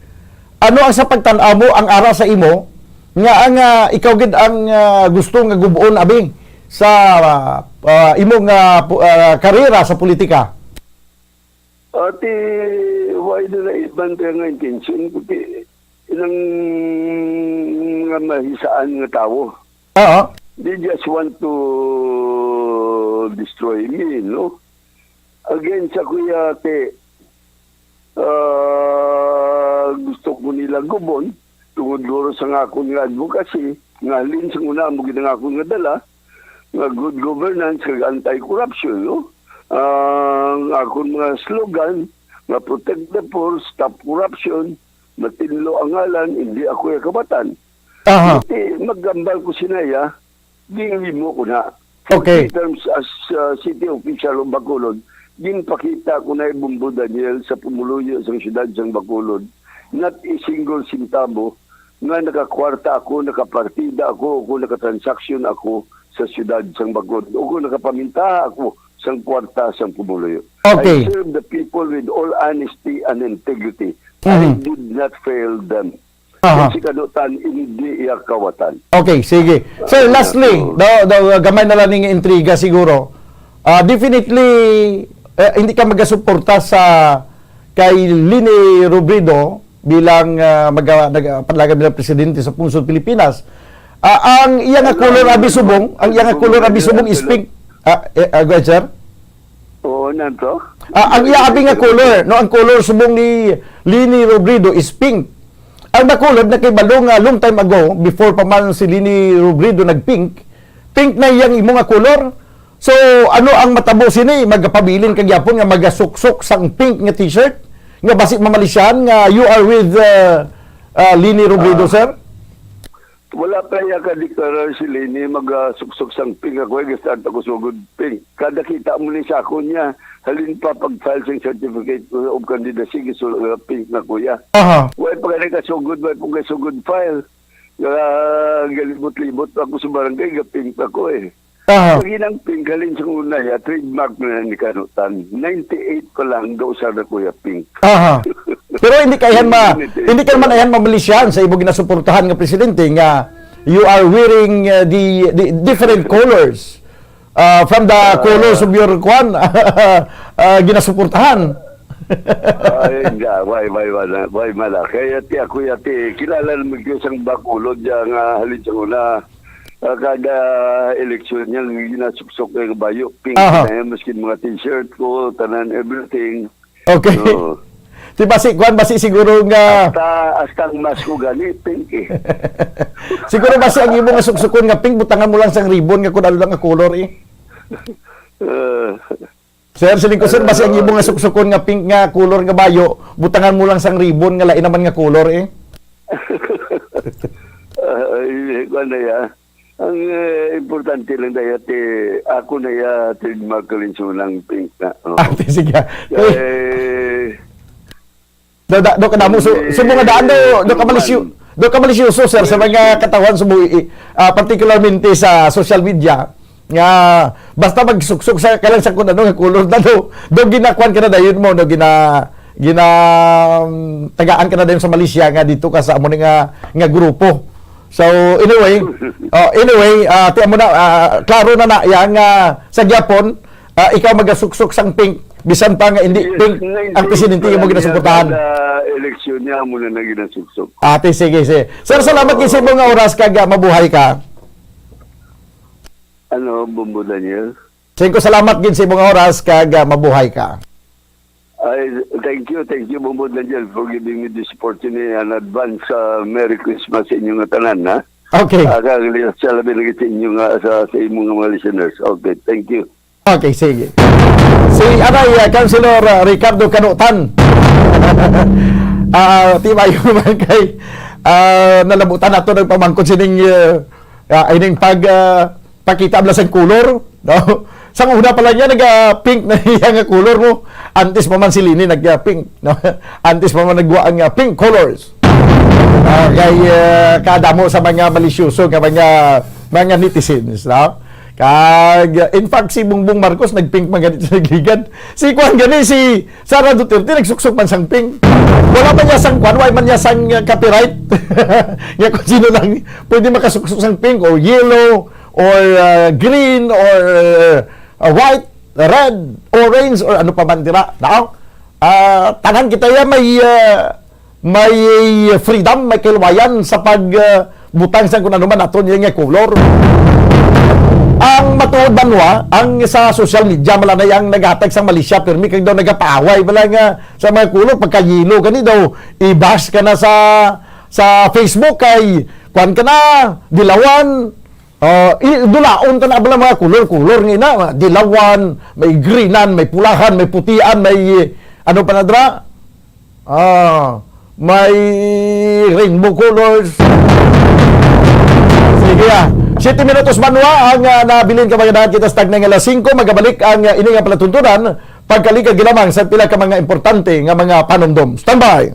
ano ang sa pagtan-aw mo ang ara sa imo nga ang ah, ikaw gid ang ah, gusto nga gub-on abi sa ah, imo nga pu- ah, karera sa politika? Ati, why do na iban kaya nga intention? Kuti ilang nga mahisaan nga tawo. Oo. They just want to destroy me, no? Again, sa kuya, ate, ah, gusto ko nila gubon, tungod guro sa nga akon nga advocacy, nga halin sa una mo gid ang akon nga dala, nga good governance, kag anti-corruption, no? Ang akon mga slogan, nga protect the poor, stop corruption, matinlo ang ngalan, hindi ako ya kabatan. Aha. Iti, maghambal ko sinaya, ginlimo ko na. Okay. In terms as uh, city official of Bacolod, ginpakita ko na Bombo Daniel sa pumuluyo sang siyudad sang Bacolod, not a single sintabo nga nakakwarta ako, nakapartida ako, o kung nakatransaksyon ako sa siyudad sang Bacolod, o kung nakapamintaha ako sang kwarta sang pumuluyo. Okay. I serve the people with all honesty and integrity. I Mhm. did not fail them. Aha. Kay si Kanutan, hindi iya kawatan. Okay, sige. Sir, lastly, daw, daw, gamay na lang ning intriga siguro. Ah, definitely, eh, hindi ka magasuporta sa kay Leni Robredo bilang ah, maga, nag, panlagan bilang presidente sa Pungsod Pilipinas. Ah, ang iya nga color abi subong, ang iya nga color abi subong is pink. Ah, eh, ah, go ahead, sir. Oo, nanto? Ah, ang iya abi nga color, no, ang color subong ni Leni Robredo is pink. Ang Bacolod nakahibalo nga long time ago, before pa man si Leni Robredo nag-pink, pink na iyang imo nga color. So, ano ang matabo sini? Magapabilin ka gyapon nga magasuksok sang pink nga t-shirt nga basi mamalisyahan nga you are with uh, uh, Leni Robredo, Ah. sir? Wala pa iya ka deklarar si Leni magasuksok sang pink ako, eh, gastart ako sugod pink. Kada kita mo ni sa ako niya, halin pa pag-file sing certificate of candidacy, gisul uh, pink na kuya. Aha. Wala pa ka kasugod, wala pa kasugod file. Ah, galibot-libot pa ako sa barangay, ga-pink ako eh. Aha. Lagi ng pink, halin sa una, ya, trademark na ni Kanutan. Ninety-eight pa lang, daw sa na kuya pink. Aha. Pero hindi ka yan ma hindi ka man ayan mamalisyahan sa imo ginasuportahan nga presidente nga you are wearing uh, the, the different colors uh, from the colors of your kwan uh, ginasuportahan. Ay, nga, why, why, why, why, mala. Kaya ti ako, ya, ti, kilala naman ko isang Bacolod, ya, nga halin sa una. Ah, kada eleksyon niya, ginasuksok kay kabayo. Pink Aha. na yan, maskin mga t-shirt ko, tanan, everything. Okay. Oo. Di ba si, kuwan ba si siguro nga Hasta, hasta ang mask ko gani, pink eh. Siguro ba si ang imo nga suksukon nga pink, butangan mo lang sang ribbon nga kung ano lang nga color eh? Ah, Sir, siling ko, sir, basi ang imo nga suksukon nga pink nga color nga bayo, butangan mo lang sang ribbon nga lain naman nga color eh. Ay, kuwan na ya. Ang eh, importante lang daya ti ako na ya trademark ko rin sa unang pink na. Oh. Ate, sige. Kay Do, da, do kadamo so, so mga daan do, do kamalisyo, do kamalisyoso, sir, sa mga katawhan sa buhi, ah, particularmente sa social media nga basta magsuksok sa kalang sa kung ano nga color na do, do ginakuan ka na dayon mo, no, gina gina um, tagaan ka na dayon sa Malaysia nga dito ka sa amo ni nga nga grupo. So anyway, oh, anyway, ah, ti amo na, ah, klaro na na yang ah, sa gyapon, ah, ikaw magasuksok sang pink, bisan pa nga hindi Yes, pink ang nineteen presidente yung mo ginasuportahan. Kada eleksyon niya, amo na na ginasuksok. Ate, sige, sige. Sir, salamat gid sa imong nga oras kag ah, mabuhay ka. Ano, Bombo Daniel? Singko, salamat gid sa imong nga oras kag ah, mabuhay ka. Ay, thank you, thank you, Bombo Daniel, for giving me this opportunity and advance uh, Merry Christmas sa inyo nga tanan, ha? Okay. Ah, kag sa labi na gid sa inyo nga sa, sa imong mga listeners. Okay, thank you. Okay, sige. Si Aray, ah, Councilor ah, Ricardo Canutan. Ah, tibayo man kay ah, nalabutan nato ng pamangkot sining ah, ah, ining pag ah, pakita bala sang color, no? Sang una pa lang niya naga pink na iya nga color mo. Antes pa man si Lini nag ah, pink, no? Antes pa man nagwa ang ah, pink colors. Ah, kay ah, kadamo sa mga malisyoso nga mga mga netizens, no? Kag, in fact, si Bongbong Marcos nag-pink man gani sa nagligad. Si kuan gani, si Sara Duterte nagsuksok man sang pink. Wala man niya sang kuan, wala man niya sang uh, copyright. Nga kung sino lang pwede makasuksok sang pink or yellow or uh, green or uh, white, red, orange or ano pa man dira. No? Ah, tanan kita ya may uh, may freedom, may kaluwayan sa pag ah, butang sa kung ano man naton iya nga color. Ang matuod banwa, ang sa social media malanay ang naghatag sang malisya pirmi kag daw nagapaaway bala nga sa mga color pagkayelo gani daw i-bash ka na sa sa Facebook kay kuan ka na dilawan. Ah, i- dulaon ka na bala mga color-color nga ina, dilawan, may greenan, may pulahan, may putian, may ano pa na dra? Ah, may rainbow colors. Sige ah. Siyete minutos banwa ang ah, nabilin ka mga daan kita sa tagnay nga alas singko. Magabalik ang ah, ini nga palatuntunan pagkalikag gilamang sa pila ka mga importante nga mga panumdom. Standby!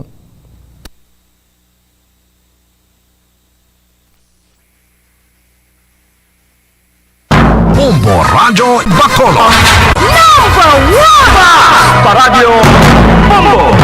Bombo Radyo Bacolod. Number one! Paradyo Bombo!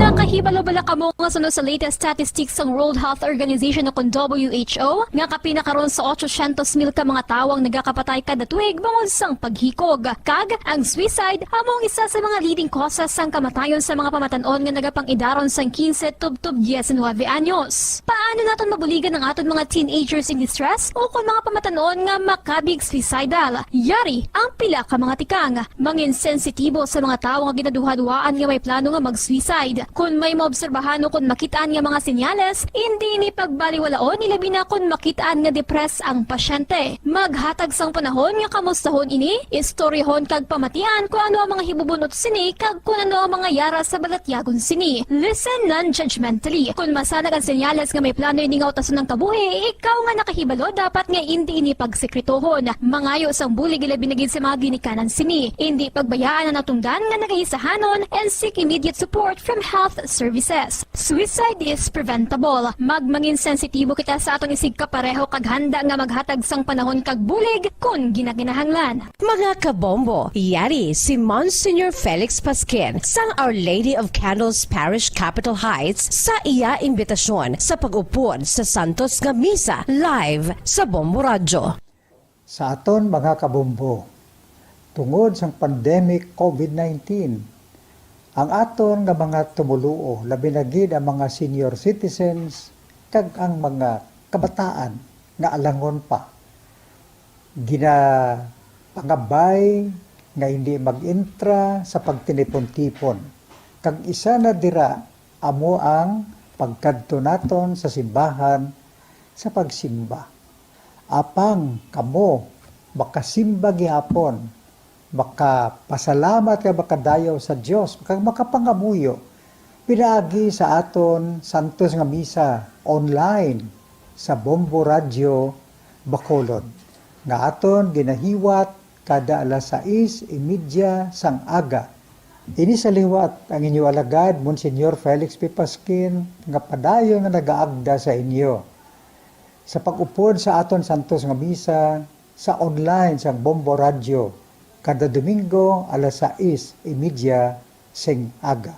Nakahibalo bala kamo nga suno sa latest statistics sang World Health Organization o kon W H O nga kapin na karon sa otsosyentos mil ka mga tawo ang nagakapatay kada tuig bangod sang paghikog. Kag ang suicide amo ang isa sa mga leading causes sang kamatayon sa mga pamatan-on nga nagapang-idaron sang kinse tubtob diecinuebe anyos. Paano naton mabuligan ang aton mga teenagers in distress o kon mga pamatan-on nga makabig suicidal? Yari ang pila ka mga tikang. Mangin sensitibo sa mga tawo nga ginaduhaduhaan nga may plano nga mag-suicide. Kon may maobserbahan o kon makit-an nga mga senyales, indi ini pagbaliwalaon, ilabi na kon makit-an nga depressed ang pasyente. Maghatag sang panahon nga kamustahon ini, istoryahon kag pamatian kon ano ang mga hibubun-ot sini kag kon ano ang mga yara sa balatyagon sini. Listen non-judgmentally. Kon masanag ang senyales nga may plano ini nga utason ang kabuhi, ikaw nga nakahibalo dapat nga indi ini pagsekretohon. Mangayo sang bulig ilabi na gid sa mga ginikanan sini. Indi pagbayaan ang natungdan nga nagaisahanon and seek immediate support from health services. Suicide is preventable. Magmangin sensitibo kita sa aton isigkapareho kag handa nga maghatag sang panahon kag bulig kon ginakinahanglan. Mga kabombo, yari si Monsignor Felix Pasquin sang Our Lady of Candles Parish, Capitol Heights, sa iya imbitasyon sa pag-upod sa santos nga misa live sa Bombo Radyo. Sa aton mga kabombo, tungod sang pandemic covid nineteen, ang aton nga mga tumoluo, labi na gid ang mga senior citizens kag ang mga kabataan nga alangon pa Ginapangabay nga hindi mag-entra sa pagtinipon-tipon, kag isa na dira amo ang pagkadto naton sa simbahan sa pagsimba. Apang kamo makasimba gihapon, makapasalamat kag makadayaw sa Dios, kag makapangamuyo pinaagi sa aton santos nga misa online sa Bombo Radyo Bacolod, nga aton ginahiwat kada alas sais y media sang aga. Ini sa liwat ang inyo alagad, Monsignor Felix P. Pasquin, nga padayon nga nagaagda sa inyo sa pag-upod sa aton santos nga misa sa online sang Bombo Radyo kada Domingo alas sais y media sing aga.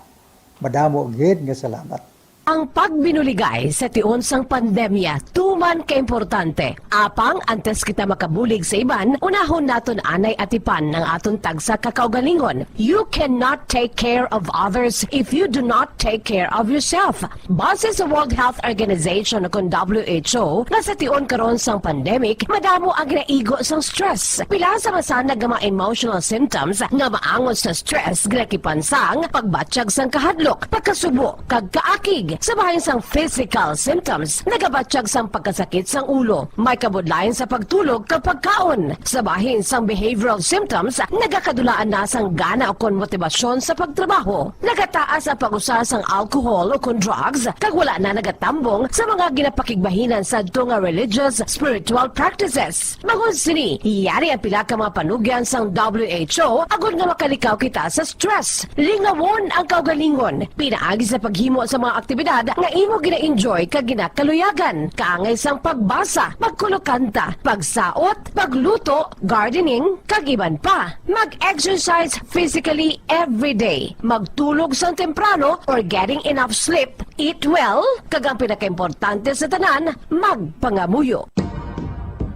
Madamo gid nga salamat. Ang pagbinuligay sa tion sang pandemya tuman ka importante. Apang antes kita makabulig sa iban, unahon naton anay atipan ang aton tagsa ka kaugalingon. You cannot take care of others if you do not take care of yourself. Base sa World Health Organization o kon W H O, nga sa tion karon sang pandemic, madamo ang ginaigo sang stress. Pila sa masanag nga mga emotional symptoms nga maangot sa stress ginakipan sang pagbatyag sang kahadlok, pagkasubo, kag kaakig. Sa bahin sang physical symptoms, nagabatyag sang pagkasakit sang ulo, may kabudlayan sa pagtulog kag pagkaon. Sa bahin sang behavioral symptoms, nagakadulaan na sang gana ukon motibasyon sa pagtrabaho. Nagataas ang pag-usa sang alcohol ukon drugs, kag wala na nagatambong sa mga ginapakigbahinan sadto nga religious, spiritual practices. Bangod sini, yari ang pila ka mga panugyan sang W H O agod nga makalikaw kita sa stress. Lingawon ang kaugalingon pinaagi sa paghimo sa mga aktibidad nga imo gina-enjoy kag ginakaluyagan, kaangay sang pagbasa, pagkulokanta, pagsaot, pagluto, gardening, kag iban pa. Mag-exercise physically every day. Magtulog sang temprano or getting enough sleep. Eat well, kag ang pinakaimportante sa tanan, magpangamuyo.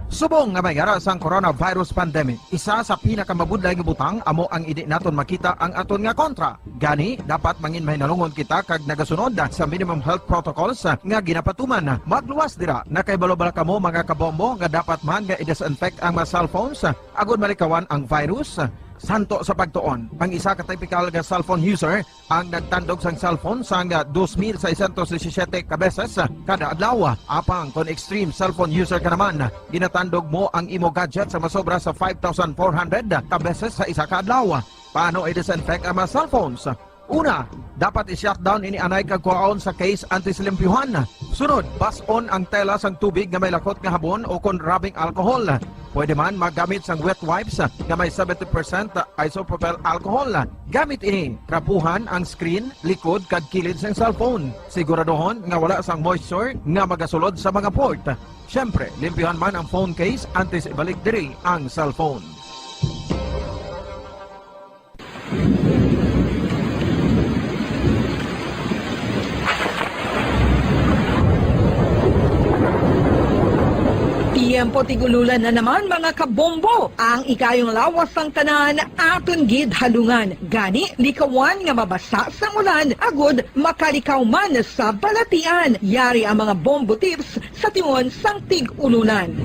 Subong nga may yara sang coronavirus pandemic, isa sa pinakamabudlay nga butang amo ang indi naton makita ang aton nga kontra. Gani, dapat mangin mahinalungon kita kag nagasunod sa minimum health protocols nga ginapatuman. Magluwas dira, nakahibalo bala kamo, mga kabombo, nga dapat man nga i-disinfect ang mga cellphones agod malikawan ang virus? Santo sa pagtuon, ang isa ka tipikal nga cellphone user ang nagtandog sang cellphone sang dos mil seiscientos disisiyete ka beses kada adlaw. Apang kon extreme cellphone user ka naman, ginatandog mo ang imo gadget sa masobra sa five thousand four hundred ka beses sa isa ka adlaw. Paano i-disinfect ang mga cellphones? Una, dapat i-shutdown ini anay kag kuhaon sa case antes limpyuhan. Sunod, bas-on ang tela sang tubig nga may lakot nga habon o kon rubbing alcohol. Pwede man maggamit sang wet wipes nga may seventy percent isopropyl alcohol. Gamit ini, trapuhan ang screen, likod, kag kilid sang cellphone. Siguraduhon nga wala sang moisture nga magasulod sa mga port. Siyempre, limpyuhan man ang phone case antes ibalik diri ang cellphone. Tiyempo tig-ululan na naman, mga kabombo. Ang ikayong lawas sang tanan aton gid halungan. Gani, likawan nga mabasa sang ulan agud makalikaw man sa balatian. Yari ang mga bombo tips sa tion sang tig-ulunan.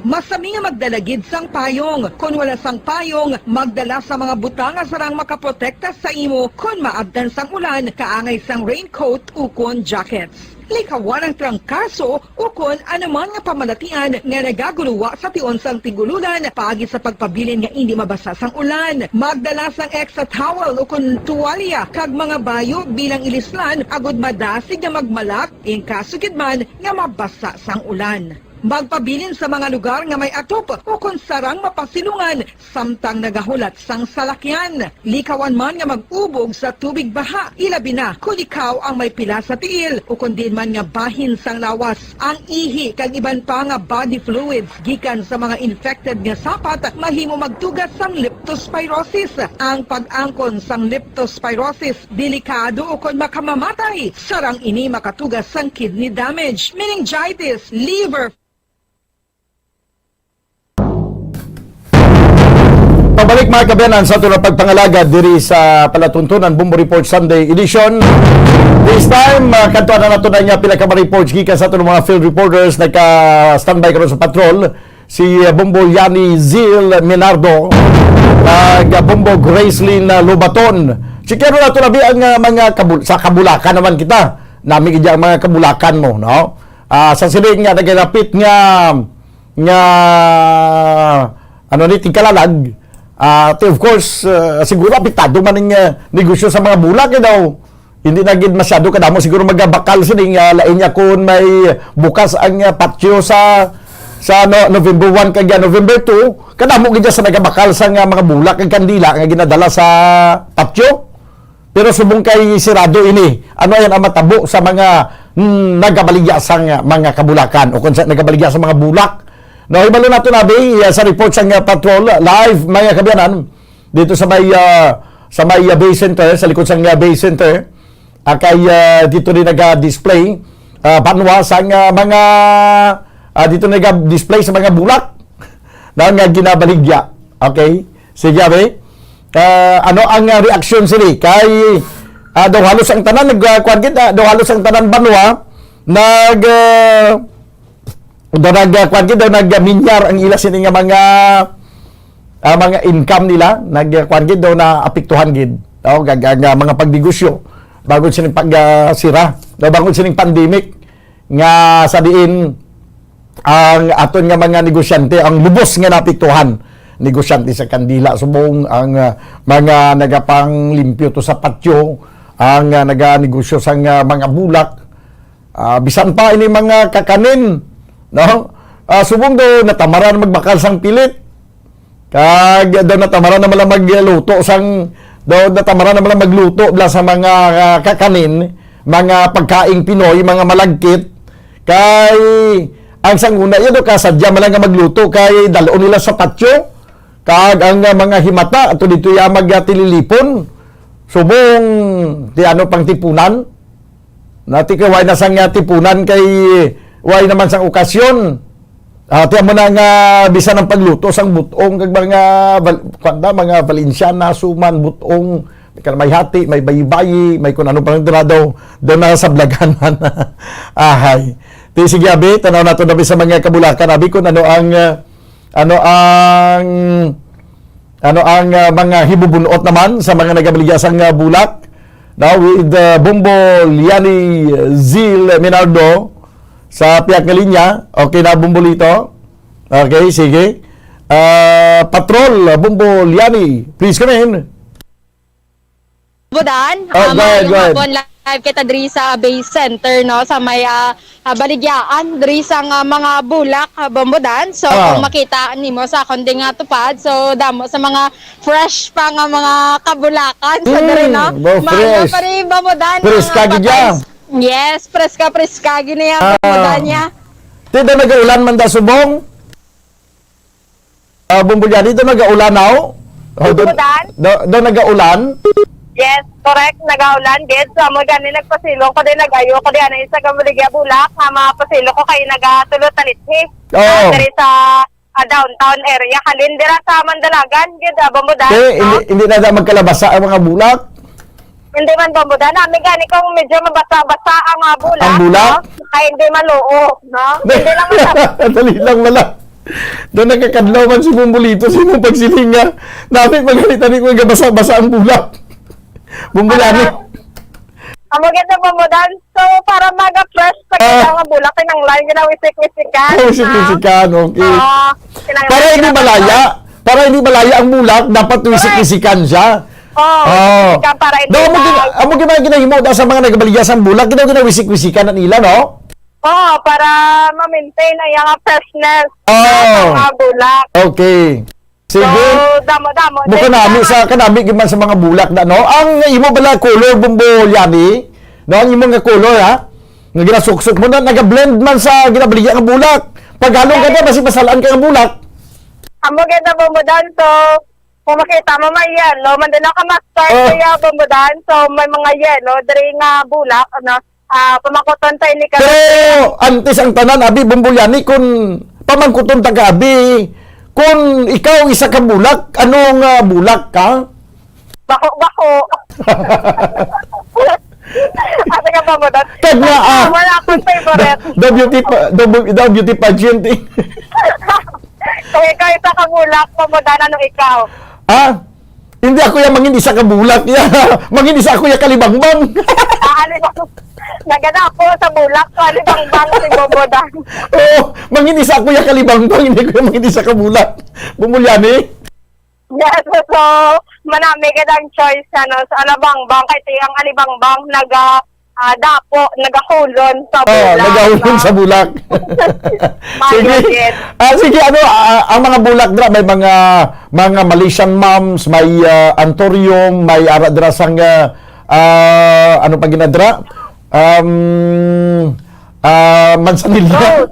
Masami nga magdala gid sang payong. Kon wala sang payong, magdala sa mga butang nga sarang makaprotekta sa imo kon maabtan sang ulan, kaangay sang raincoat ukon jackets. Likawan ang trangkaso ukon anuman nga pamalatian nga nagaguluwa sa tion sang tig-ulunan paagi sa pagpabilin nga indi mabasa sang ulan. Magdala sang extra towel ukon tuwalya kag mga bayo bilang ilislan agud madasig nga magmalak in kaso gid man nga mabasa sang ulan. Magpabilin sa mga lugar nga may atop ukon sarang mapasilungan samtang nagahulat sang salakyan. Likawan man nga mag-ubog sa tubig baha, ilabi na kon ikaw ang may pila sa tiil ukon diin man nga bahin sang lawas. Ang ihi kag iban pa nga body fluids gikan sa mga infected nga sapat mahimo magtuga sang leptospirosis. Ang pag-angkon sang leptospirosis delikado ukon makamamatay. Sarang ini makatuga sang kidney damage, meningitis, liver. Pabalik, mga kaabyanan, sa aton nga pagpangalagad diri sa palatuntunan, Bombo Report Sunday Edition. This time, uh, kadtuan na nato na nga pila ka mga reports gikan sa aton mga field reporters nagka-standby karon sa patrol, si, uh, Bombo Yani Zil Minardo, kag, uh, Bombo Gracelyn, uh, Lobaton. Checkeron nato na bi ang, uh, mga kabul-, sa kabulakan naman kita. Nami gid ang mga kabulakan mo, no? Ah, sa siling nga nagalapit nga nga, ano ni, tigkalalag. Ah, ti, of course, ah, siguro apektado man ang, ah, negosyo sa mga bulak, eh, daw. Hindi na gid masyado kadamo siguro magabakal sini nga lain niya kung may bukas ang, ah, patio sa, sa no-, November one kag, ah, November two, kadamo gid sa nagabakal sa nga mga bulak kag kandila nga ginadala sa patio. Pero subong kay sirado ini, ano yan ang matabo sa mga, mm, nagabaligya sang mga kabulakan o kung sa nagabaligya sa mga bulak? No, hibalo nato na, bi, uh, sa report sang, uh, patrol, live, mga kaabyanan, dito sa may, uh, sa may, uh, Bay Center, sa likod sang, uh, Bay Center, ah, kay, uh, dito rin naga-display, uh, banwa sang, uh, mga, uh, dito naga-display sa mga bulak na nga ginabaligya. Okay? Sige, abi. Ah, ano ang, ah, reaksyon sini? Kay, ah, daw halos ang tanan nag, ah, kuwan gid, ah, daw halos ang tanan banwa nag, ah, daw nag, ah, kuwan gid, daw nagminyar ang ila sini nga mga, ah, mga income nila, nag, ah, kuwan gid, daw naapektuhan gid. Oh, gag-, ang, ah, mga pagnegosyo bangod sining pag, ah, sira, daw bangod sining pandemic. Nga sa diin ang aton nga mga negosyante ang lubos nga naapektuhan. Negosyante sa kandila subong, ang, ah, mga nagapanglimpyo to sa patio, ang, ah, naganegosyo sang, ah, mga bulak, ah, bisan pa ini mga kakanin, no? Ah, subong do natamaran magbakal sang pilit. Kag daw natamaran naman lang magluto sang, daw natamaran naman lang magluto bala sa mga, ah, kakanin, mga pagkaing Pinoy, mga malagkit. Kay ang sanguna iya daw kasadya man lang nga magluto kay dal-on nila sa patio. Kag ang, ah, mga himata ato dito ya magtililipon. Subong ti ano pang tipunan. Nati kay way na sang, ah, tipunan kay way naman sang okasyon. Ah, tiyan mo na nga bisan ang pagluto sang butong kag mga val-, kuwan na, mga Valenciana, suman, butong, may kan-, may hati, may bayi-bayi, may kun ano pa lang dira daw, daw na sa blaganan. Ahay. Ti, sige, abi, tanaw nato na bi sa mga kabulakan, abi, kun ano ang, ah, ano ang Ano ang, ah, mga hibubunot naman sa mga nagabaligya sang, ah, bulak? Now with, ah, Bombo Liani Zil Minardo sa piyak nga linya. Okay na, Bombolito? Okay, sige. Ah, Patrol, Bombo Liani, please come in. Budan, Oh, ah, go ahead, maayong go ahead. hapon, live kita diri sa Bay Center, no, sa may, ah, ah, baligyaan diri sa nga mga bulak, ah, Bombodan. So, Ah. kung makita nimo sa akon di nga tupad, so damo sa mga fresh pa nga mga kabulakan. So, diri, no, Mm, ba, maayo fresh. pa rin, Bombodan, Fresh ang, ah, ka gid patay. ya. Yes, preska, preska gini ang Ah. Bombodan niya. Ti daw nagaulan man da subong? Ah, Bombo Liani, daw nagaulan, aw? Oh, daw, Umulan? daw, daw nagaulan? Yes, correct. Nagaulan, gid. So, amo gani, nagpasilong ko din, nag-ayo ko din, ano, sa Camarillo, Bulak, nga mapasilong ko kay nagatulo talithi. Oo. Ah, diri sa, ah, downtown area. Halin dira sa Mandalagan, gid, ah, Bombodan, Te, no? hindi, hindi na da magkalabasa ang mga bulak? Hindi man, Bombodan. Nami gani kung medyo mabasa-basa ang, ah, bulak, Ang bulak? no? Ay, hindi maluo, no? Hindi lang mabasa. Dali lang wala. Daw nakakadlaw man si Bombolito sa imong pagsiling nga. Nami, magalitan ko nga basa-basa ang bulak. Bombolani. Ah, amo gid na, Bombodan. So, para maga-fresh pa Ah. kita nga bulak, kinanglan ginawisik-wisikan. Oh, wisik-wisikan, okay. Ah, kinanglan Para hindi ginawisik-wisikan. malaya, para hindi malaya ang bulak, dapat Correct. wisik-wisikan siya. Oh, Oh. wisik-wisikan para hindi Daw, amo gina-, mag- amo gina-, ginahimo daw sa mga nagabaligya sang bulak, ginaw ginawisik-wisikan na nila, no? Oh, para ma-maintain ang iyang freshness Oh. sa mga bulak. Okay. Sige. So, damo-damo. Bukod Then, nami sa, kailangan kanami gid man sa mga bulak na, no? Ang imo bala color, Bombo Liani, no? Ang imo nga color, ha? Nga ginasuksok mo na, nag-blend man sa ginabaligya nga bulak. Paghalong ka na, Yes. basi masalaan ka nga bulak. Amo gid na, Bombodan. So, kung makita mo, may yellow. Man din ang kamaster Oh. kaya, Bombodan. So, may mga yellow. Diri nga bulak, ano, ah, pamakuton sa ini ka Pero antes ang tanan, abi, Bombo Liani, kun pamangkuton ta ka, abi, Kung ikaw isa ka bulak, ano nga bulak ka? Bako-bako. Asa ka pa mo, Dad? Kag nga, ah, wala akong favorite. The, the beauty pa-, the bu-, the beauty pageant, eh. Kung ikaw isa ka bulak, pa mo, Dan, ano ikaw? Ah? Hindi ako yung mangin isa ka bulak, ya. Mangin isa ako yung kalibangbang. Ah, ano ba? Nagana ako sa bulak, kalibangbang, si Bobo, Dan. Oo, mangin isa ako yung kalibangbang, hindi ko yung mangin isa ka bulak. Bumulyani? Yes, so, manami ka ng choice, ano, sa alibangbang, kay ti ang alibangbang, naga, ah, dapo, nagakulon sa Oh, bulak, nagahulon no? sa bulak. Sige. Mayugid. Ah, sige, ano, ah, ang mga bulak dra, may mga, mga Malaysian moms, may, ah, anthurium, may ara dra sang, ah, ah, ano pa ginadra? Um, ah, manzanilla. Rose.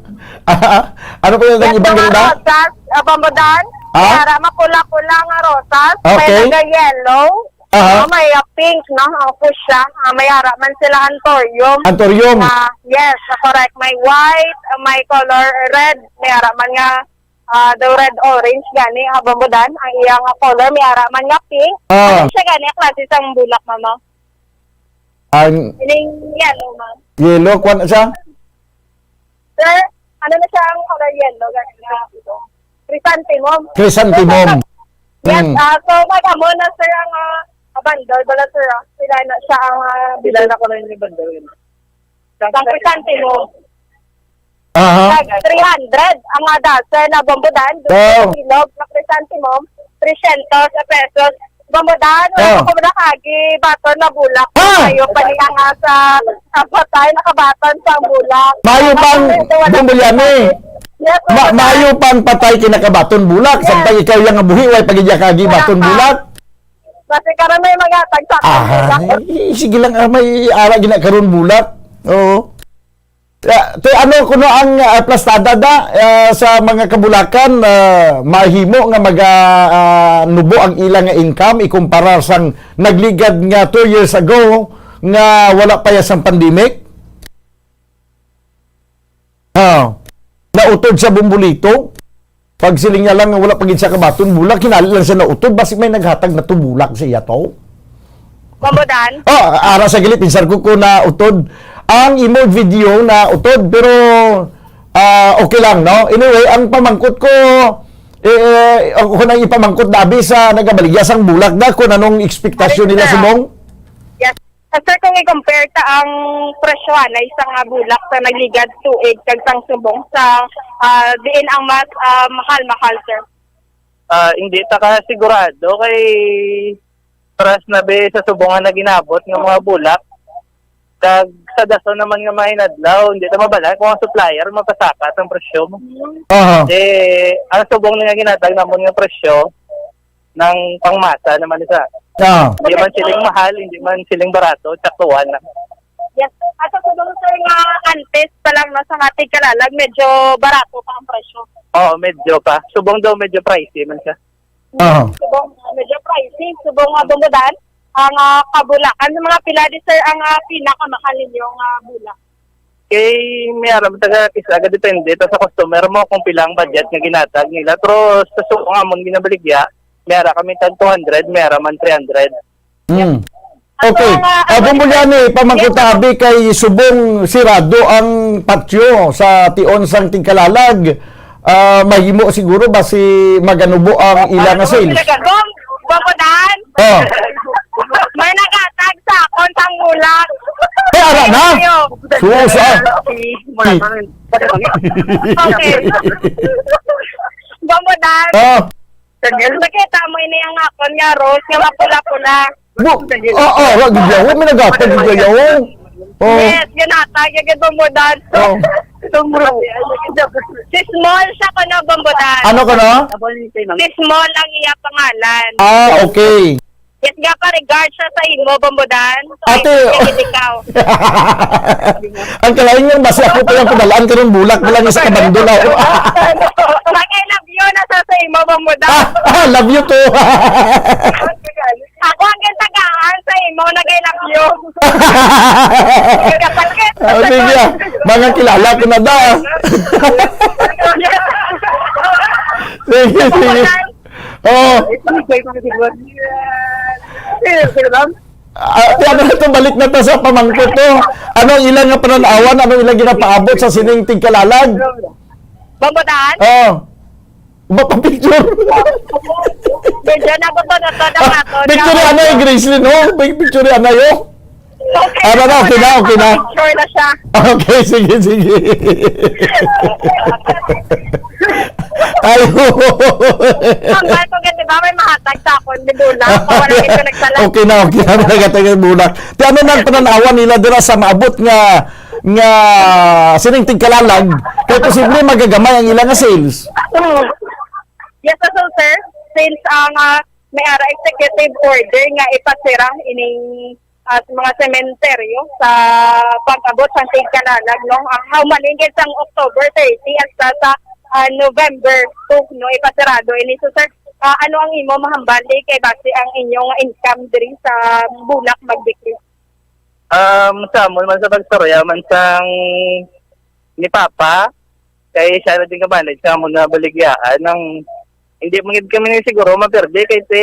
Ano pa yung Yes, ibang mga ganda? rosas, ah, Bobo, Dan. Ah? May ara mapula-pula nga rosas, may Okay. naga-yellow, Aha. ah, may, ah, pink, no? Ang fuchsia, ah, may ara man sila anthurium. Anthurium. Ah, yes, ah, correct. May white, ah, may color red, may ara man nga, ah, daw red orange gani, ah, Bobo, Dan. Ang iyang, ah, color, may ara man nga pink. Ah. Ano siya gani, klase sang bulak, mama? Ang Ining yellow, ma'am. yellow, kuwan na siya? Sir, ano na siya ang color yellow? Gani nga, ito. Chrysanthemum. Chrysanthemum. Yes, Mm. ah, so, may kamo na, sir, ang, ah, bundle, bala, sir, ah. Pila na siya ang, ah, Pila na ko na yung bundle, yun? Ang chrysanthemum. Aha. Tag three hundred ang, ah, dozen na Bobo, Dan. Oh. Bilog na chrysanthemum, three hundred pesos. Bobo, Dan, wala Oh. pa ko nakagi baton na bulak. Ah! Mayo pa niya nga sa, sa patay, nakabaton sa bulak. Mayo pang Wala pa bumulyan, eh. Yes, Ma-, wala. mayo pang patay kinakabaton bulak. Yes. Samtang ikaw yang buhi, way pagidya kagi Wala baton pa. bulak. Kasi karon may magatag sa akin, Ah, bulak. eh, sige lang, ah, may ara gina karon bulak. Oo. Ah, to, ano kuno ang, ah, plastada da, ah, sa mga kabulakan, ah, mahimo nga maga, ah, nubo ang ila nga income ikumpara sang nagligad nga two years ago nga wala pa ya sang pandemic? Ah, nautod sa Bombolito. Pag siling niya lang nga wala pa gid siya kabaton bulak, kinali lang siya nautod, basi may naghatag na to bulak sa iya to. Mambo Dan? Oh, ara sa gili, pinsar ko ko nautod. Ang imo video nautod, pero, ah, okay lang, no? Anyway, ang pamangkot ko, eh, eh, ako nang ipamangkot dabi sa nagabaligya sang bulak da kung anong ekspektasyon nila Yes, sir. subong. Yes. Ah, sir, kung i-compare ta ang presyo na isang, ah, bulak sa nagligad tuig kag sang subong sa, ah, diin ang mas, ah, mahal-mahal, sir? Ah, hindi ta ka sigurado kay paras na be sa subong nga naginabot nga mga bulak. Kag sa dason naman nga mga inadlaw, hindi ta mabal-an kung ang supplier mapasaka ang presyo mo. Aha. Eh, ang subong nga ginatag namon nga presyo, nang pangmasa naman ni sa. Ah. Hindi man siling mahal, hindi man siling barato, saktuhan lang. Yes. At sa subong, sir, nga antes pa lang, no, sa mga tigkalalag, medyo barato pa ang presyo. Oo, medyo pa. Subong daw, medyo pricey man siya. Ah. Subong, medyo pricey. Subong nga Bombo Dan, ang, ah, kabulakan, mga pila di, sir, ang, ah, pinakamahal ninyong, ah, bulak? Kay may ara man taga isa ka depende ta sa customer mo kung pila ang budget nga ginatag nila. Pero sa suko nga amon ginabaligya, may ara kami tag two hundred, may ara man three hundred. Mm. Ato Okay. nga, Ah, ano, Bombo Liani, pamangkot Yes, tabi kay subong sirado ang patio sa tion sang tigkalalag. Ah, mahimo siguro basi maganubo ang ila nga sales. Bom-, Bombo Dan? Oh. May nagatag sa akon sang bulak. Eh, ara na? Ayo. Sus, ah. Okay. Bombo Dan. Oh. Nakita mo ini ang akon nga rose nga mapula-pula. Bu-, ah, ah, wa gid yaw. May nagatag gid yaw. Oh. Yes, ginatag, yung Bombo Dan. Oh. Si small siya ko na, Bombo Dan. Ano ko, no? Si small ang iya pangalan. Ah, okay. Yes, nga pa, regard siya sa imo, Bombo Dan. So, Ate, yes, ikaw. Ang kalain nga, basi ako pa yung padalaan, karong bulak mo lang sa kabando na. Mag-I love you na sa, sa imo, Bombo Dan. Ah, ah, love you too. Ako ang gintagaan sa imo, nag-I love you. Kapatid. Ah, sige, ah. Mga kilala ko na da. Sige, sige. Oh. Ah, ti ano na to, balik na ta sa pamangkot to. Ano ang ilang nga pananawan, ano ang ilang ginapaabot sa sining tigkalalag? Bambudan? Oh. Mapapicture. Medyo nabuto na to, na Ah, nato. Picture ano eh, Gracelyn, oh. May picture ano, oh. Okay. Ano na, okay na, okay na. Picture na siya. Okay, sige, sige. Ay, Ang bal ko, di ba, may mahatag sa akon, di ba? Wala gid ko nagsala. Okay na, okay na, wala ka tayo muna. Ti ano nang pananawan nila dira sa maabot nga, nga sining tigkalalag, kay posible magagamay ang ilang nga sales. Mm. Yes, so, sir, since ang, ah, may ara executive order nga ipasira ining, ah, mga sementeryo sa pag-abot sang tigkalalag, no? Ang humalingkod sang October thirty hasta sa, ah, November two, no? Ipasirado ini. So, sir, ah, ano ang imo mahambal di kay base ang inyong income diri sa bulak magdikit? Um, sa amon man sa pagsaraya man sang ni Papa, kay siya na din kamanage sa amon nga baligyaan. Ang, hindi man gid kami ni siguro mapirdi kay si,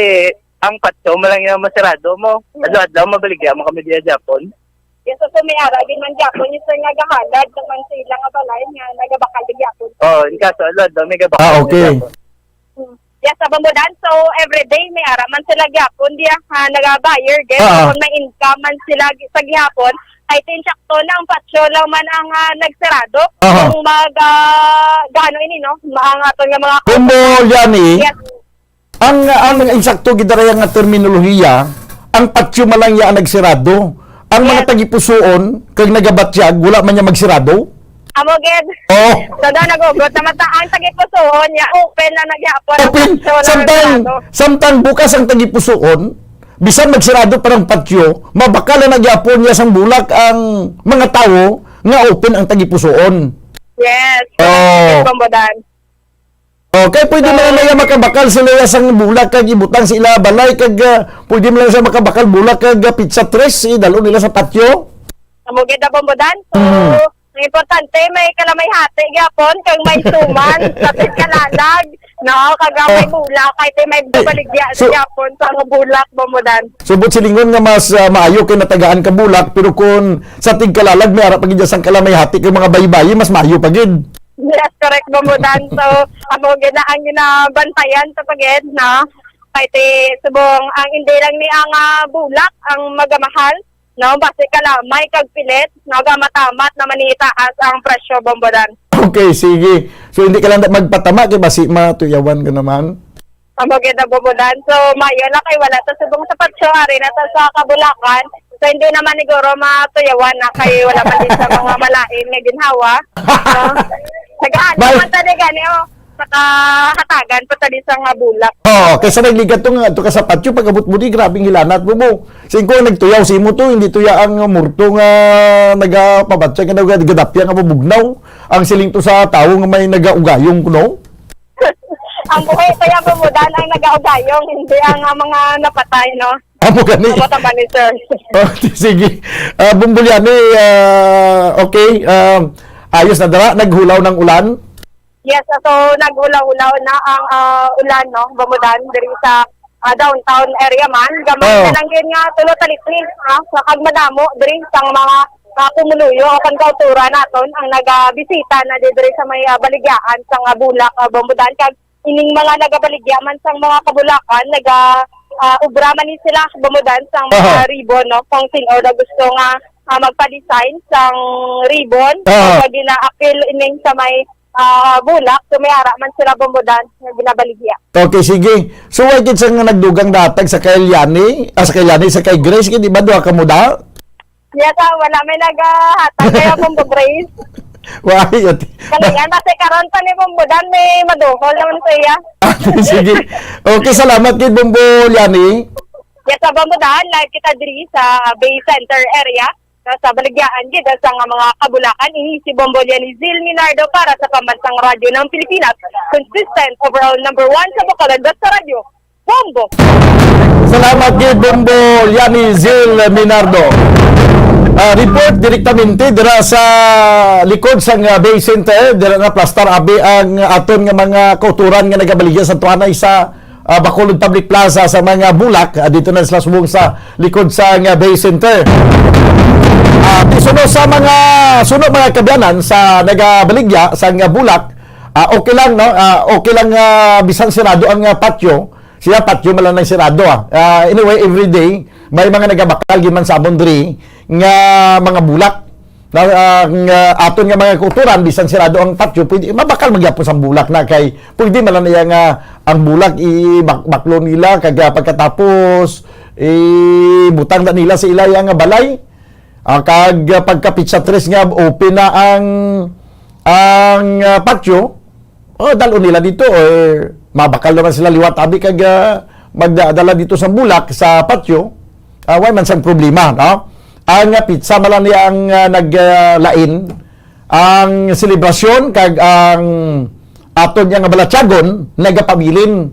ang patyo mo lang yung masirado mo. Adlaw-adlaw mabaligya mo kami diya Japon. Yes, so may ara din man Japon, yung sir nga gahalad naman sa ilang nga balay nga nagabakal di Japon. Oh, in kaso adlaw-adlaw may gabakal Ah, okay. Japon. Hmm. Yes, sa Bambudan. So, everyday may ara man sila gyapon diya, ha, naga-buyer, guys. Ah. Kung may income man sila gi-, sa gihapon, ay tinsakto na ang patyo lang man ang, ah, nagsarado. Aha. Kung mag, ah, gaano ini, no? Ma-, ang aton nga mga Kumbo, yani, Yes. ang, ang insakto gid dara nga terminolohiya, ang patyo man lang ya ang nagsirado. Ang mga Yes. tagipusuon, kag nagabatyag, wala man niya magsirado? Amo gid. Oh. So, daw nagugot na mata ang tagipusuon niya, open na nagyapon. Open. So, wala Samtang, na sarado. samtang bukas ang tagipusuon, bisan magsirado pa ng patyo, mabakal na nagyapon niya sang bulak ang mga tawo nga open ang tagipusuon. Yes. Oh. Yes, Bambudan. Oh, kay pwede man lang makabakal sila ya sang bulak kag ibutang sa ila balay kag, ah, pwede man lang siya makabakal bulak kag, ah, pizza tres, eh, dalo nila sa patyo. Amo gid ang Bambudan. So, Mm. ang importante, may kalamay hati gyapon kag may suman sa tigkalalag, no? Kag, ah, may Oh. bulak, kay ti may Ay, baligya so gyapon sa mga bulak, Bambudan. Subot silingon nga mas, ah, maayo kay natagaan ka bulak, pero kung sa tigkalalag, may ara pa gid sang kalamay hati kag mga bayi-bayi, mas maayo pa gid. Yes, correct, Bambudan. So, amo gid na ang ginabantayan sa pagid, no? Kay ti subong ang indi lang ni ang, ah, bulak ang magamahal, no? Basi kalamay kag pilit, no? Gamatamat naman ni itaas ang presyo, Bambudan. Okay, sige. So, hindi ka lang da-, magpatama kay basi matuyawan ka naman. Amo gid ang Bambudan. So, maayo lang kay wala ta subong sa patyo, ari na ta sa kabulakan. So, hindi naman siguro matuyawan na kay wala man din sa mga malain nga ginhawa. No? Nagaano Bal- man ta di gani, oh. Saka hatagan pa ta di sa nga bulak. Oo, kaysa nagligat to nga, to ka sa patyo, pag-abot mo di, grabing hilanat mo mo. Singko ang nagtuyaw, si mo to, hindi tuya ang murto nga nagapabatya, nga nagagadapya, nga mabugnaw. Ang siling to sa tawo nga may nagaugayong, no? Ang buhay kaya Bambudan ang nagaugayong, hindi ang, ah, mga napatay, no? Amo gani. Amo tama ni sir. Oh, sige. Ah, Bumbulyani, ah, okay. Ah, ayos na dara, naghulaw ng ulan? Yes, so naghulaw-hulaw na ang, ah, ulan, no? Bambudan, diri sa, ah, downtown area man. Gamay Oh. na lang yun nga, tulo talitli, ha? Nga kag madamo, diri sa mga, ah, pumuluyo o kang kauturan naton ang nagabisita na di diri sa may, ah, baligyaan sa nga bulak, ah, Bambudan. Kag ining mga nagabaligya man sang mga kabulakan, naga, ah, ubra man ni sila, Bambudan, sang mga Aha. ribbon, no? Kung sino na gusto nga, ah, magpa-design sang ribbon, Aha. pag ginaapil ining sa may, ah, bulak, so may ara man sila, Bambudan, nga ginabaligya. Okay, sige. So, why gid sa nga nagdugang datag sa kay Liani? Ah, sa kay Liani, sa kay Grace, di ba duha ka muda? Yes, ah, wala may nagahatag kaya Bumbo Grace. Why? Ate? Kalingan, kasi karon pa ni Bumbudan, may maduhol naman sa iya. Ate, sige. Okay, salamat kay Bumbo Liani. Yes, sa Bumbudan, live kita diri sa Bay Center area. Sa baligyaan gid sa nga mga kabulakan, ini si Bumbo Liani Zil Minardo para sa Pambansang Radyo ng Pilipinas, consistent, overall number one sa Bacolod, basta radyo. Bombo! Salamat gid, Bombo Yani Zil Minardo. Ah, report direktamente dira sa likod sang, ah, Bay Center, dira na plastar abi ang aton nga mga kauturan nga nagabaligya sa tuanay sa, ah, Bacolod Public Plaza sa mga bulak, ah, dito na sila subong sa likod sa nga Bay Center. Ah, suno sa mga, suno mga kabyanan sa nagabaligya sa nga bulak, ah, okay lang, no? Ah, okay lang, ah, bisan sirado ang, ah, patio. Siya patio man lang ang sirado, ah. Ah, anyway, every day may mga nagabakal gid man sa amon diri nga mga bulak. Na, ah, nga aton nga mga kauturan, bisan sirado ang patio, pwede, mabakal man gyapon sa bulak na kay pwede man lang niya nga ang bulak i-, bak-, baklon nila, kag, ah, pagkatapos, ibutang na nila sa ila nga balay. Ah, kag, ah, pagka pitsa tres nga open na ang, ang, ah, patio, oh, dalon nila dito, or mabakal naman sila liwat abi kag, ah, magdadala dito sa bulak sa patio. Ah, way man sang problema, no? Ang, ah, pitsa man lang niya ang, ah, naglain, ang selebrasyon kag ang aton nga balatyagon nagapabilin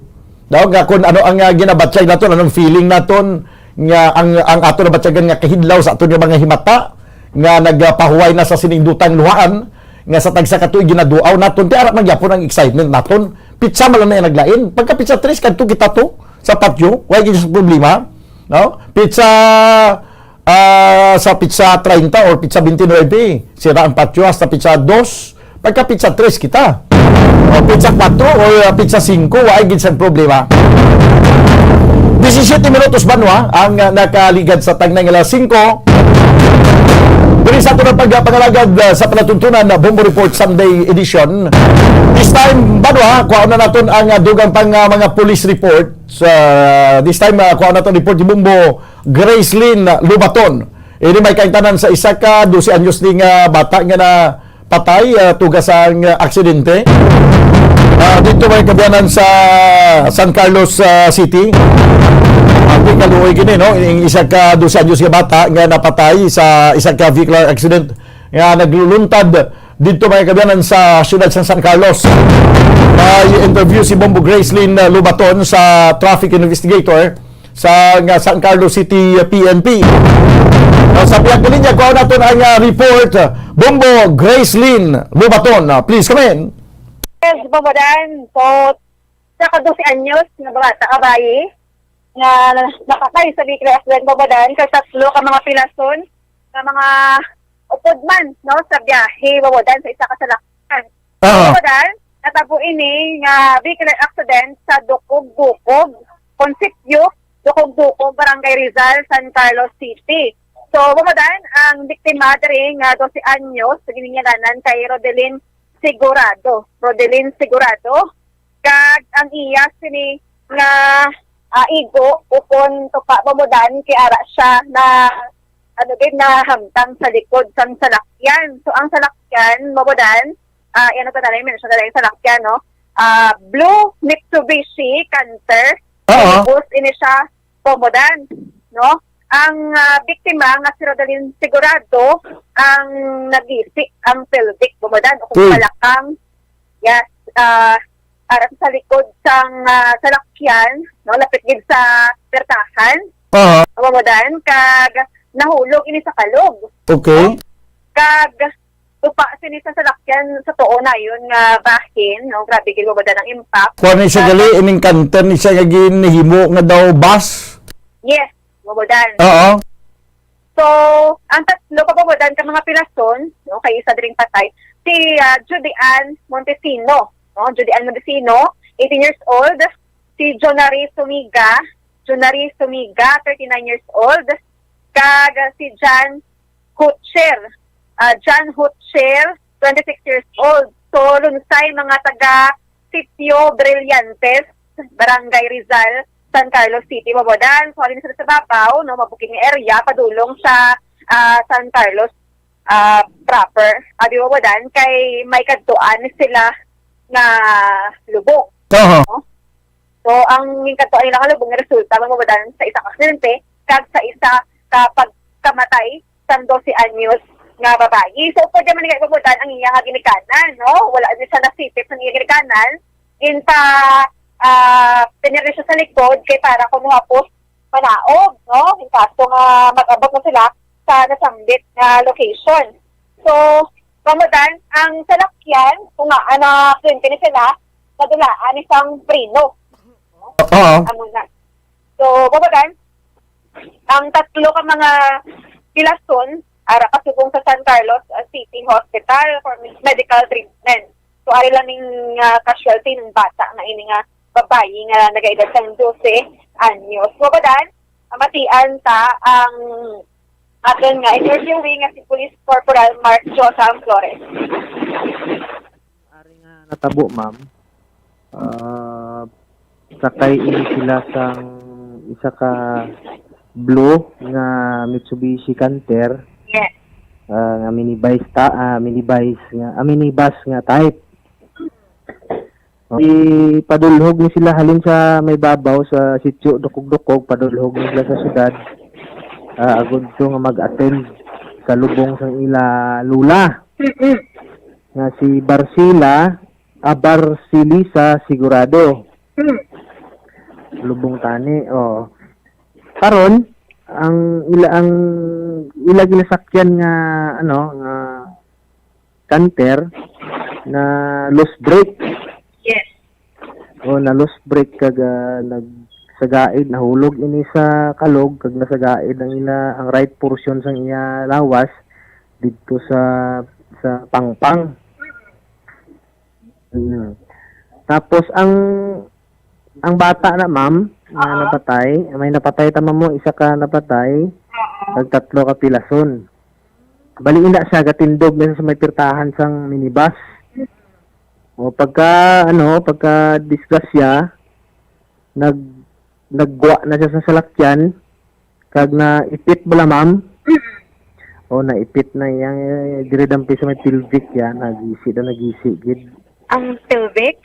daw nga kung ano ang, ah, ginabatyag naton, anong feeling naton nga ang, ang aton nabatyagan nga kahidlaw sa aton nga mga himata nga nagapahuway na sa sining dutang luhaan nga sa tagsa ka tuig ginaduaw naton, ti ara man gyapon ang excitement naton. Pitsa man lang na naglain. Pagka pitsa tres kadto kita to sa patio, way gyud sa problema, no? Pitsa Ah, sa pitsa treinta or pitsa twenty-nine, sira ang patio hasta pitsa dos. Pagka pitsa tres kita. O pitsa kuwatro or, ah, pitsa singko, wa gid sang problema. Disisiete minutos, Banwa, ang, ah, nakaligad sa tagnay nga alas singko. Diri sa aton ang pagpangalagad, ah, sa palatuntunan na Bombo Report Sunday Edition. This time, Banwa, kuha na naton ang, ah, dugang pang, ah, mga police report. Sa, this time, ah, kuha naton report ni Bombo Gracelyn Lubaton. Ini may kaangtanan sa isa ka dose anyos ni nga bata nga napatay, ah, tuga sang, ah, aksidente. Ah, dito may kabiyanan sa San Carlos, ah, City. Ang kaluoy gini, no? Ang isa ka dose anyos nga bata nga napatay sa isa ka vehicular accident nga nagluluntad dito, mga kabiyanan, sa siyudad sa San Carlos. May interview si Bombo Gracelyn, uh, Lubaton sa traffic investigator sa, nga San Carlos City, uh, P N P. Uh, sa pihak linya, kuha naton ang, uh, report. Bombo Gracelyn Lubaton, uh, please come in. Yes, Bombo Dan. So, sa ka dose anyos nga bata, babayi, nga napatay sa vehicular accident, Bombo Dan, kag tatlo ka mga pilason nga mga upod man, no, sa biyahe, Bombo Dan, sa isa ka salakyan. Ah. Bombo Dan, natabo ini nga vehicular accident sa Dukog-Dukog, Concepcio, Dukog-Dukog, Barangay Rizal, San Carlos City. So, Bombo Dan, ang biktima diri nga dose anyos, giningalanan kay Rodelin Sigurado. Rodelin Sigurado, kag ang iya sini nga, ah, igo ukon tupa, Bombo Dan, kay ara siya na, ano gid, nahamtang sa likod sang salakyan. So, ang salakyan, Bombo Dan, ah, ano pa tayo, mention na lang yung salakyan, no? Ah, blue Mitsubishi Canter. Oo. Minibus ini siya, Bombo Dan, no? Ang, ah, biktima nga si Rodalyn Sigurado ang nagisi ang pelvic, Bombo Dan, o kung Hmm. balakang, yes, ah, ara sa likod sang, ah, salakyan, no, lapit gid sa pertahan. Aha. Bombo Dan, kag nahulog ini sa kalog. Okay. Kag tupa sini sa salakyan sa tuo na yun nga bahin, no? Grabe gid, Bombo Dan, ang impact. Kuha ni siya Sa gali, ining Canter ni siya nga ginhimo nga daw bus? Yes, Bombo Dan. Oo. So, ang tatlo pa, Bombo Dan, ka mga pilason, no, kay isa diring patay, si, ah, Judy Ann Montesino, no? Judy Ann Montesino, eighteen years old, si Jonari Sumiga, Jonari Sumiga, thirty-nine years old, kag si Jan Hutcher, ah, Jan Hutcher, twenty-six years old. So, lunsay mga taga Sitio Brillantes, Barangay Rizal, San Carlos City, Bombo Dan. So, halin sila sa babaw, no, mabukid nga area, padulong sa, ah, San Carlos, ah, proper. Abi, Bombo Dan, kay may kadtuan sila nga lubong. Aha. No? So, ang yung kadtuan nila nga lubong nga resulta, Bombo Dan, sa isa ka aksidente, kag sa isa ka pagkamatay sang dose anyos nga babayi. So, pwede man nga, Bombo Dan, ang iya nga ginikanan, no? Wala din siya nasipit sa iya ginikanan. Ginpa, ah, pinirmi siya sa likod kay para kung hapos manaog, no? In kaso nga mag-abot na sila, sa nasambit nga location. So, Ma'am Rodan, ang salakyan, kung nga, ano, kliyente ni sila, nadulaan ni sang preno. Oo. Amo na. So, Ma'am Rodan, ang tatlo ka mga pilason, ara kasubong sa San Carlos uh, City Hospital for medical treatment. So, ari lang ning uh, casualty ng bata na ini nga babayi nga nagaedad sang dose anyos. Ma'am Rodan, matian ta ang aton nga interviewee nga si Police Corporal Mark Josam Flores. Ari nga natabo, ma'am. Ah, sakay ini sila sang isa ka blue nga Mitsubishi Canter. Yes. Ah, nga minibus ta, ah, minibus nga, ah, minibus nga type. Ipadulhog ni sila halin sa may babaw sa sitio Dukog-Dukog, padulhog ni sila sa syudad. Ah, agud to nga mag-attend sa lubong sang ila lula Mm-mm. nga si Barcila, ah, Barcilisa Sigurado. Mm. Lubong tani, oh. Karon, ang ila ang ila ginasakyan nga ano nga canter na loose brake. Yes. O na loose brake kag ah, nagsagaid, nahulog ini sa kalog kag nasagaid ang ila ang right portion sang iya lawas didto sa sa pangpang. Mm. Tapos ang ang bata na, ma'am, nga Oo. napatay, may napatay tama mo, isa ka napatay, Oo. nagtatlo ka pilason. Bali ina siya gatindog na sa may pirtahan sang minibus. O pagka ano, pagka disgrasya, nag naggwa na siya sa salakyan kag naipit bala, ma'am. O naipit na iyang eh, diri dampi sa may pelvic ya, nagisi na nagisi gid. Ang pelvic?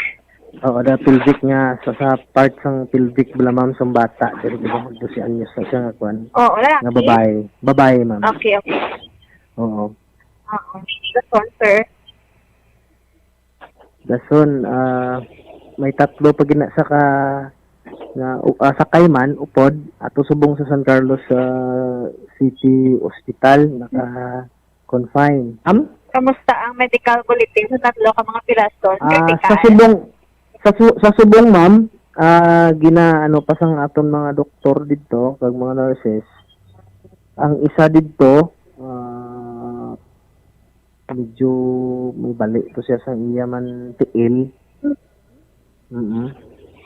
Oo, the pelvic nga sa, sa part sang pelvic bala, ma'am, sang bata, diri di ba, dose anyos na siya nga kwan. Oo, lalaki. Nga babae. Babae, ma'am. Okay, okay. Oo. Oo. That's all, sir. Dason, ah, may tatlo pa gina sa ka nga uh, sakay man upod ato subong sa San Carlos ah, City Hospital naka-confine. Am? Kamusta ang medical bulletin sa tatlo ka mga pilason? Ah, Critical? sa subong sa, su- sa subong, ma'am, ah, gina ano pa sang aton mga doktor didto kag mga nurses. Ang isa didto ah, medyo may bali to siya sa iya man tiil. Mm.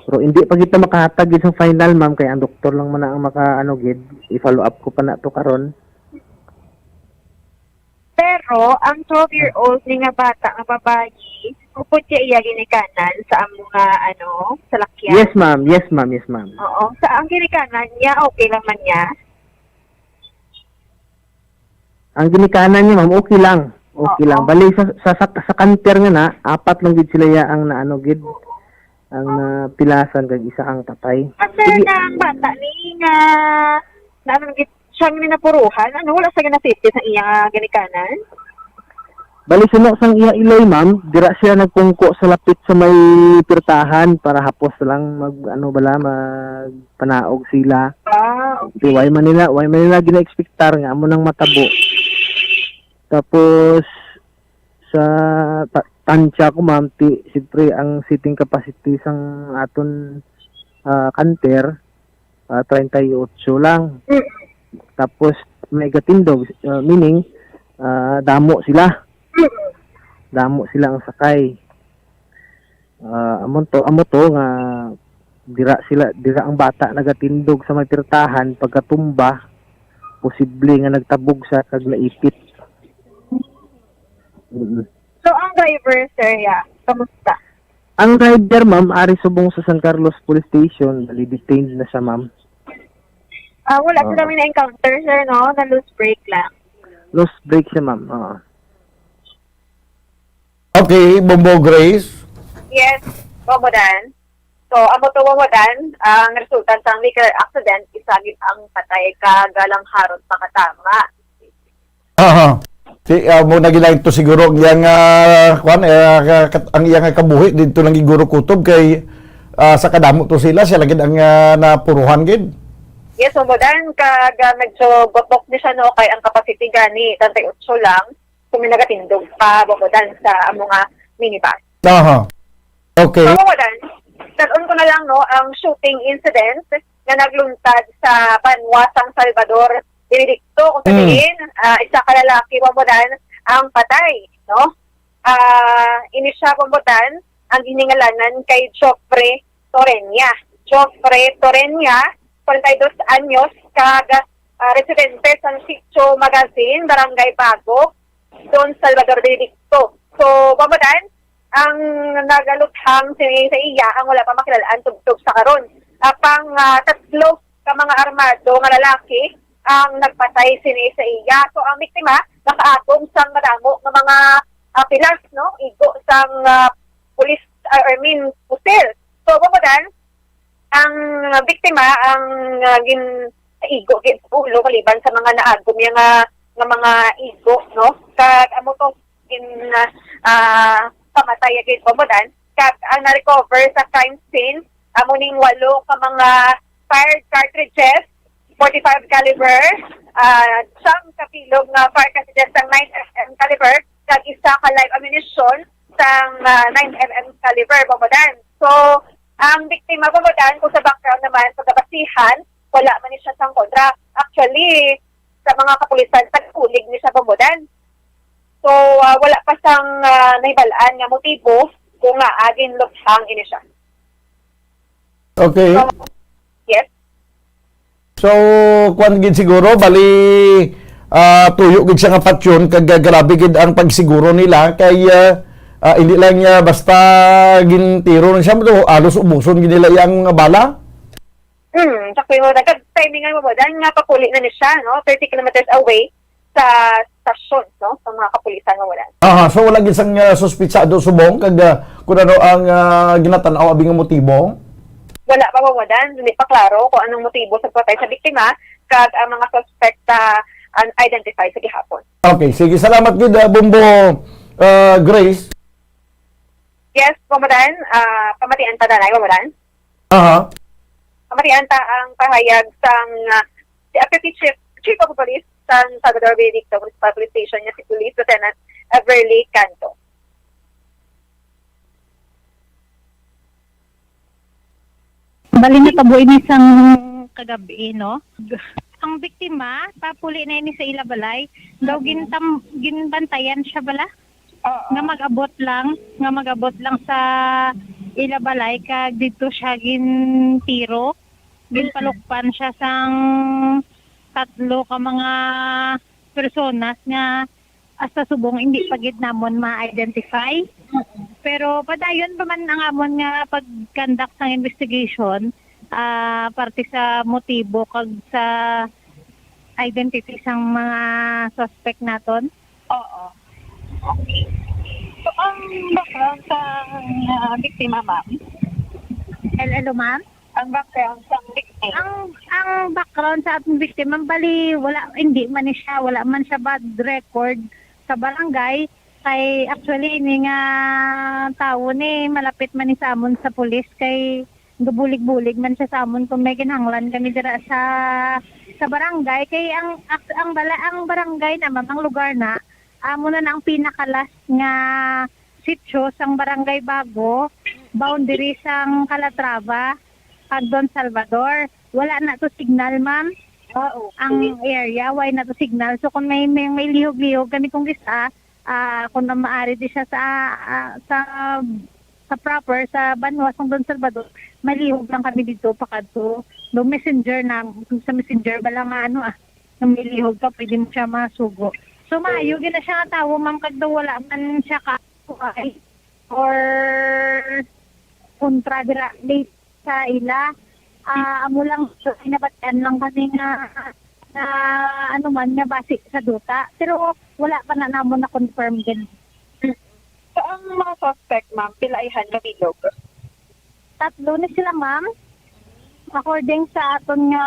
Pero hindi pa kita makahatag gid sa final, ma'am, kay ang doktor lang man na ang maka ano gid, i-follow up ko pa na to karon. Pero ang twelve-year-old ni nga bata nga babayi, upod kay iya ginikanan sa amo nga ano, salakyan. Yes, ma'am. Yes, ma'am. Yes, ma'am. Oo. Sa ang ginikanan niya, okay lang man niya? Ang ginikanan niya, ma'am, okay lang. Okay Oo. lang. Bali sa sa sa, sa canter nga na, apat lang gid sila ya ang naano gid ang napilasan kag isa ang patay. Ang sir na ang bata ni nga na ano gid siya nga napuruhan, ano, wala sa ginasipit sa iya nga ginikanan? Bali suno sang iya iloy, ma'am, dira siya nagkungko sa lapit sa may pirtahan para hapos lang mag ano bala magpanaog sila. Ah, Di why man nila, why man nila gina-expectar nga amo nang matabo. Tapos sa ta- tansya ko, ma'am, ti, siyempre ang seating capacity sang aton ah, canter ah, treinta y ocho lang. Mm. Tapos may gatindog, ah, meaning ah, damo sila. Mm. Damo sila ang sakay. Ah, amo to, amo to nga dira sila, dira ang bata nagatindog sa may pirtahan, pagkatumba posible nga nagtabog sa kag naipit. Mm. So ang driver, sir, ya, kamusta? Ang driver, ma'am, ari subong sa San Carlos Police Station, bali detained na siya, ma'am. Ah, wala Oo. sila may na-encounter, sir, no? Na loose brake lang. Loose brake siya, ma'am. Oo. Okay, Bombo Grace. Yes, Bomodan. So, amo to, Bomodan, ang resulta sang vehicular accident, isa gid ang patay ka galang harot pakatama. Aha. Si uh, mo nagilang to siguro ang iyang uh, kwan, uh, ang iyang kabuhi dito lang siguro kutob kay uh, sa kadamo to sila, siya lagi ang uh, napuruhan gid. Yes, Bombo Dan, kag, ah, medyo gutbok ni siya, no, kay ang capacity gani, treinta y ocho lang, so may nagatindog pa, Bombo Dan, sa amo nga minibus. Aha. Okay. So, Bombo Dan, tan-on ko na lang, no, ang shooting incident nga nagluntad sa banwa sang Salvador, Benedicto, kung sa Mm. diin, ah, isa ka lalaki, Bombo Dan, ang patay, no? Ah, ini siya, Bombo Dan, ang giningalanan kay Geoffrey Torreña. Geoffrey Torreña, forty-dos anyos, kag, ah, residente sa Sitio Magazine, Barangay Bago, Don Salvador Benedicto. So, Bombo Dan, ang nagaluthang sini sa iya ang wala pa makilal-an tubtob sa karon. Apang, ah, tatlo ka mga armado nga lalaki ang nagpatay sini sa iya. So, ang biktima nakaagom sang madamo nga mga, ah, pilas, no? Igo sang, ah, pulis, ah, I mean, pusil. So, Bombo Dan, ang biktima ang, ah, gin-, igo gid sa ulo maliban sa mga naagom niya nga, nga mga igo, no? Kag amo to gin, ah, pamatay gid, Bombo Dan. Kag ang na-recover sa crime scene amo ning walo ka mga fired cartridges, forty-five caliber, ah, siyam ka bilog nga fired cartridges sang nine M M caliber, kag isa ka live ammunition sang, ah, nine M M caliber, Bombo Dan. So, ang biktima, Bombo Dan, kung sa background naman, pagkabasihan, wala man ni siya sang kontra. Actually, sa mga kapulisan, tagkulig ni siya, Bombo Dan. So, ah, wala pa sang, ah, nahibalaan nga motibo kung ngaa ginluthang ini siya. Okay. So, yes. So, kwan gid siguro, bali, ah, tuyo gid siya nga patyon, kag, ah, grabe gid ang pagsiguro nila, kay, ah, ah, hindi lang niya basta gintiro na siya, pero halos ubuson gid nila iyang bala. Hmm, sakto mo. Kag timing nga, Bombo Dan, nga papuli na ni siya, no? Thirty kilometers away sa stasyon, no? Sa mga kapulisan nga wala. Aha, so wala gid sang, ah, suspitsado subong kag, ah, kung ano ang, ah, ginatan-aw abi nga motibo? Wala pa, Bombo Dan. Hindi pa klaro kung anong motibo sa patay sa biktima kag ang mga suspect, ah, un-identified sa gihapon. Okay, sige. Salamat gid, ah, Bombo, ah, Grace. Yes, Bombo Dan. Ah, pamatian ta na, Bombo Dan. Aha. Pamatian ta ang pahayag sang, ah, si Deputy Chief, Chief of Police sang Salvador Benedicto Municipal Police Station nga si Police Lieutenant Everly Canto. Bali, natabo ini sang kagabi, no? Ang biktima, papuli na ini sa ila balay. Daw gintam-, ginbantayan siya bala? Oo. Nga mag-abot lang, nga mag-abot lang sa ila balay, kag didto siya gintiro. Ginpalukpan siya sang tatlo ka mga personas nga hasta subong hindi pa gid namon ma-identify. Pero padayon pa man ang amon nga pag-conduct sang investigation, ah, parte sa motibo kag sa identity sang mga suspect naton. Oo. Okay. So, ang background sa, ah, biktima, ma'am? Hello, ma'am? Ang background sa biktima. Ang, ang background sa aton biktima, bali, wala, hindi man ni siya, wala man siya bad record sa barangay. Kay, actually, ini nga tawo ni, malapit man ni sa amon sa pulis, kay gabulig-bulig man siya sa amon kung may kinahanglan kami dira sa, sa barangay. Kay ang, ak-, ang bala-, ang barangay na, ma'am, ang lugar na, amo na na ang pinakalas nga sitio sang Barangay Bago, boundary sang Calatrava kag Don Salvador. Wala na to signal, ma'am. Ah, okay. Ang area, wala na to signal. So, kung may, may, may lihog-lihog kami kung gisa, ah, kung na maaari di siya sa, ah, sa, sa proper, sa banwa sang Don Salvador, malihog lang kami dito, pakadto. Do messenger na, sa messenger, bala nga ano, ah, nga may lihog ka, pwede mo siya masugo. So, maayo gid na siya nga tawo, ma'am, kag daw wala man siya ka or kontra dira late sa ila. Ah, amo lang, so, nabatian lang kami nga, nga ano man, nga basi sa duta. Pero wala pa na namon na-confirm din. So, ang mga suspect, ma'am, pila ihan nga bilog? Tatlo ni sila, ma'am. According sa aton nga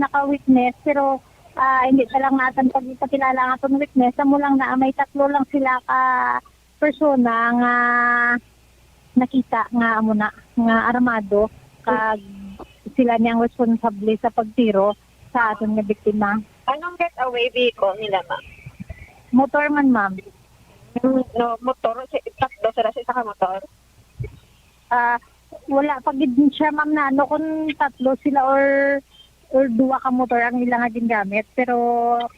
naka-witness, pero, ah, hindi pa lang natin pagpakilala ang aton witness. Amo lang na may tatlo lang sila ka persona nga nakita nga amo na, nga armado, kag sila ni ang responsable sa pagtiro sa aton nga biktima. Anong getaway vehicle nila, ma'am? Motor man, ma'am. Hmm, no, motor, si, tatlo sila sa isa ka motor? Ah, wala pa gid siya, ma'am, na ano kung tatlo sila or, or duwa ka motor ang ila nga gingamit. Pero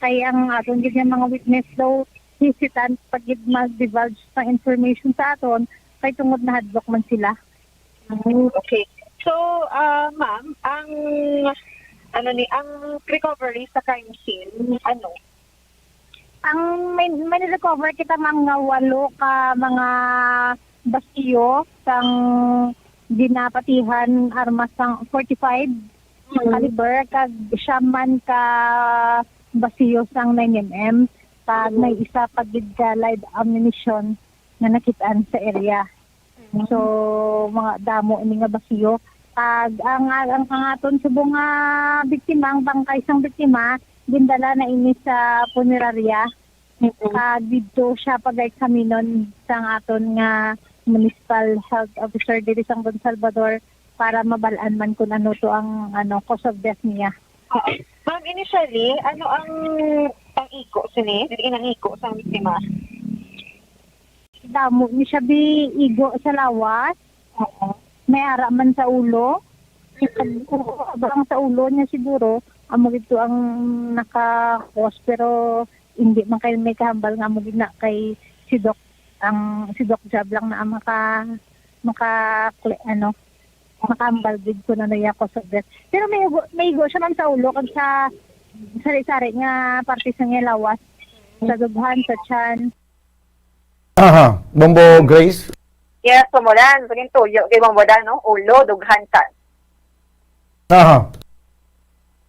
kay ang aton gid nga mga witness daw, hesitant pa gid mag-divulge sa information sa aton kay tungod nahadlok man sila. Hmm, okay. So, ah, ma'am, ang, ano ni, ang recovery sa crime scene, ano? Ang may, may recover kita, ma'am, nga walo ka mga basiyo sang ginapatihan armas sang forty-five Mm. caliber, kag siya man ka basiyo sang nine M M, kag Mm. may isa pa gid ka live ammunition nga nakit-an sa area. Mm. So, mga damo ini nga basiyo. Kag ang, ang, ang aton subong nga biktima, ang bangkay sang biktima, gindala na ini sa punerarya. Mm. Kag didto siya pag-eksaminon sang aton nga municipal health officer diri sa San Salvador para mabal-an man kung ano to ang, ano, cause of death niya. Oo. Ma'am, initially, ano ang pang-igo sini? Dili nang igo sa biktima? Damo ni siya bi igo sa lawas. Oo. May ara man sa ulo. Mm. Abang sa ulo niya siguro, amo gid to ang naka-cause, pero hindi man kay may kahambal nga amo gid na kay si Doc, ang si Doc Jab lang na ang maka-, maka-, ano, makahambal gid kung ano iya cause of death. Pero may igo, may igo siya, ma'am, sa ulo kag sa sari-sari nga parte sa iya lawas, sa dughan, sa tiyan. Aha, Bombo Grace? Yes, Bombo Dan. Kunin tuyo kay Bombo Dan, no? Ulo, dughan, tiyan. Aha.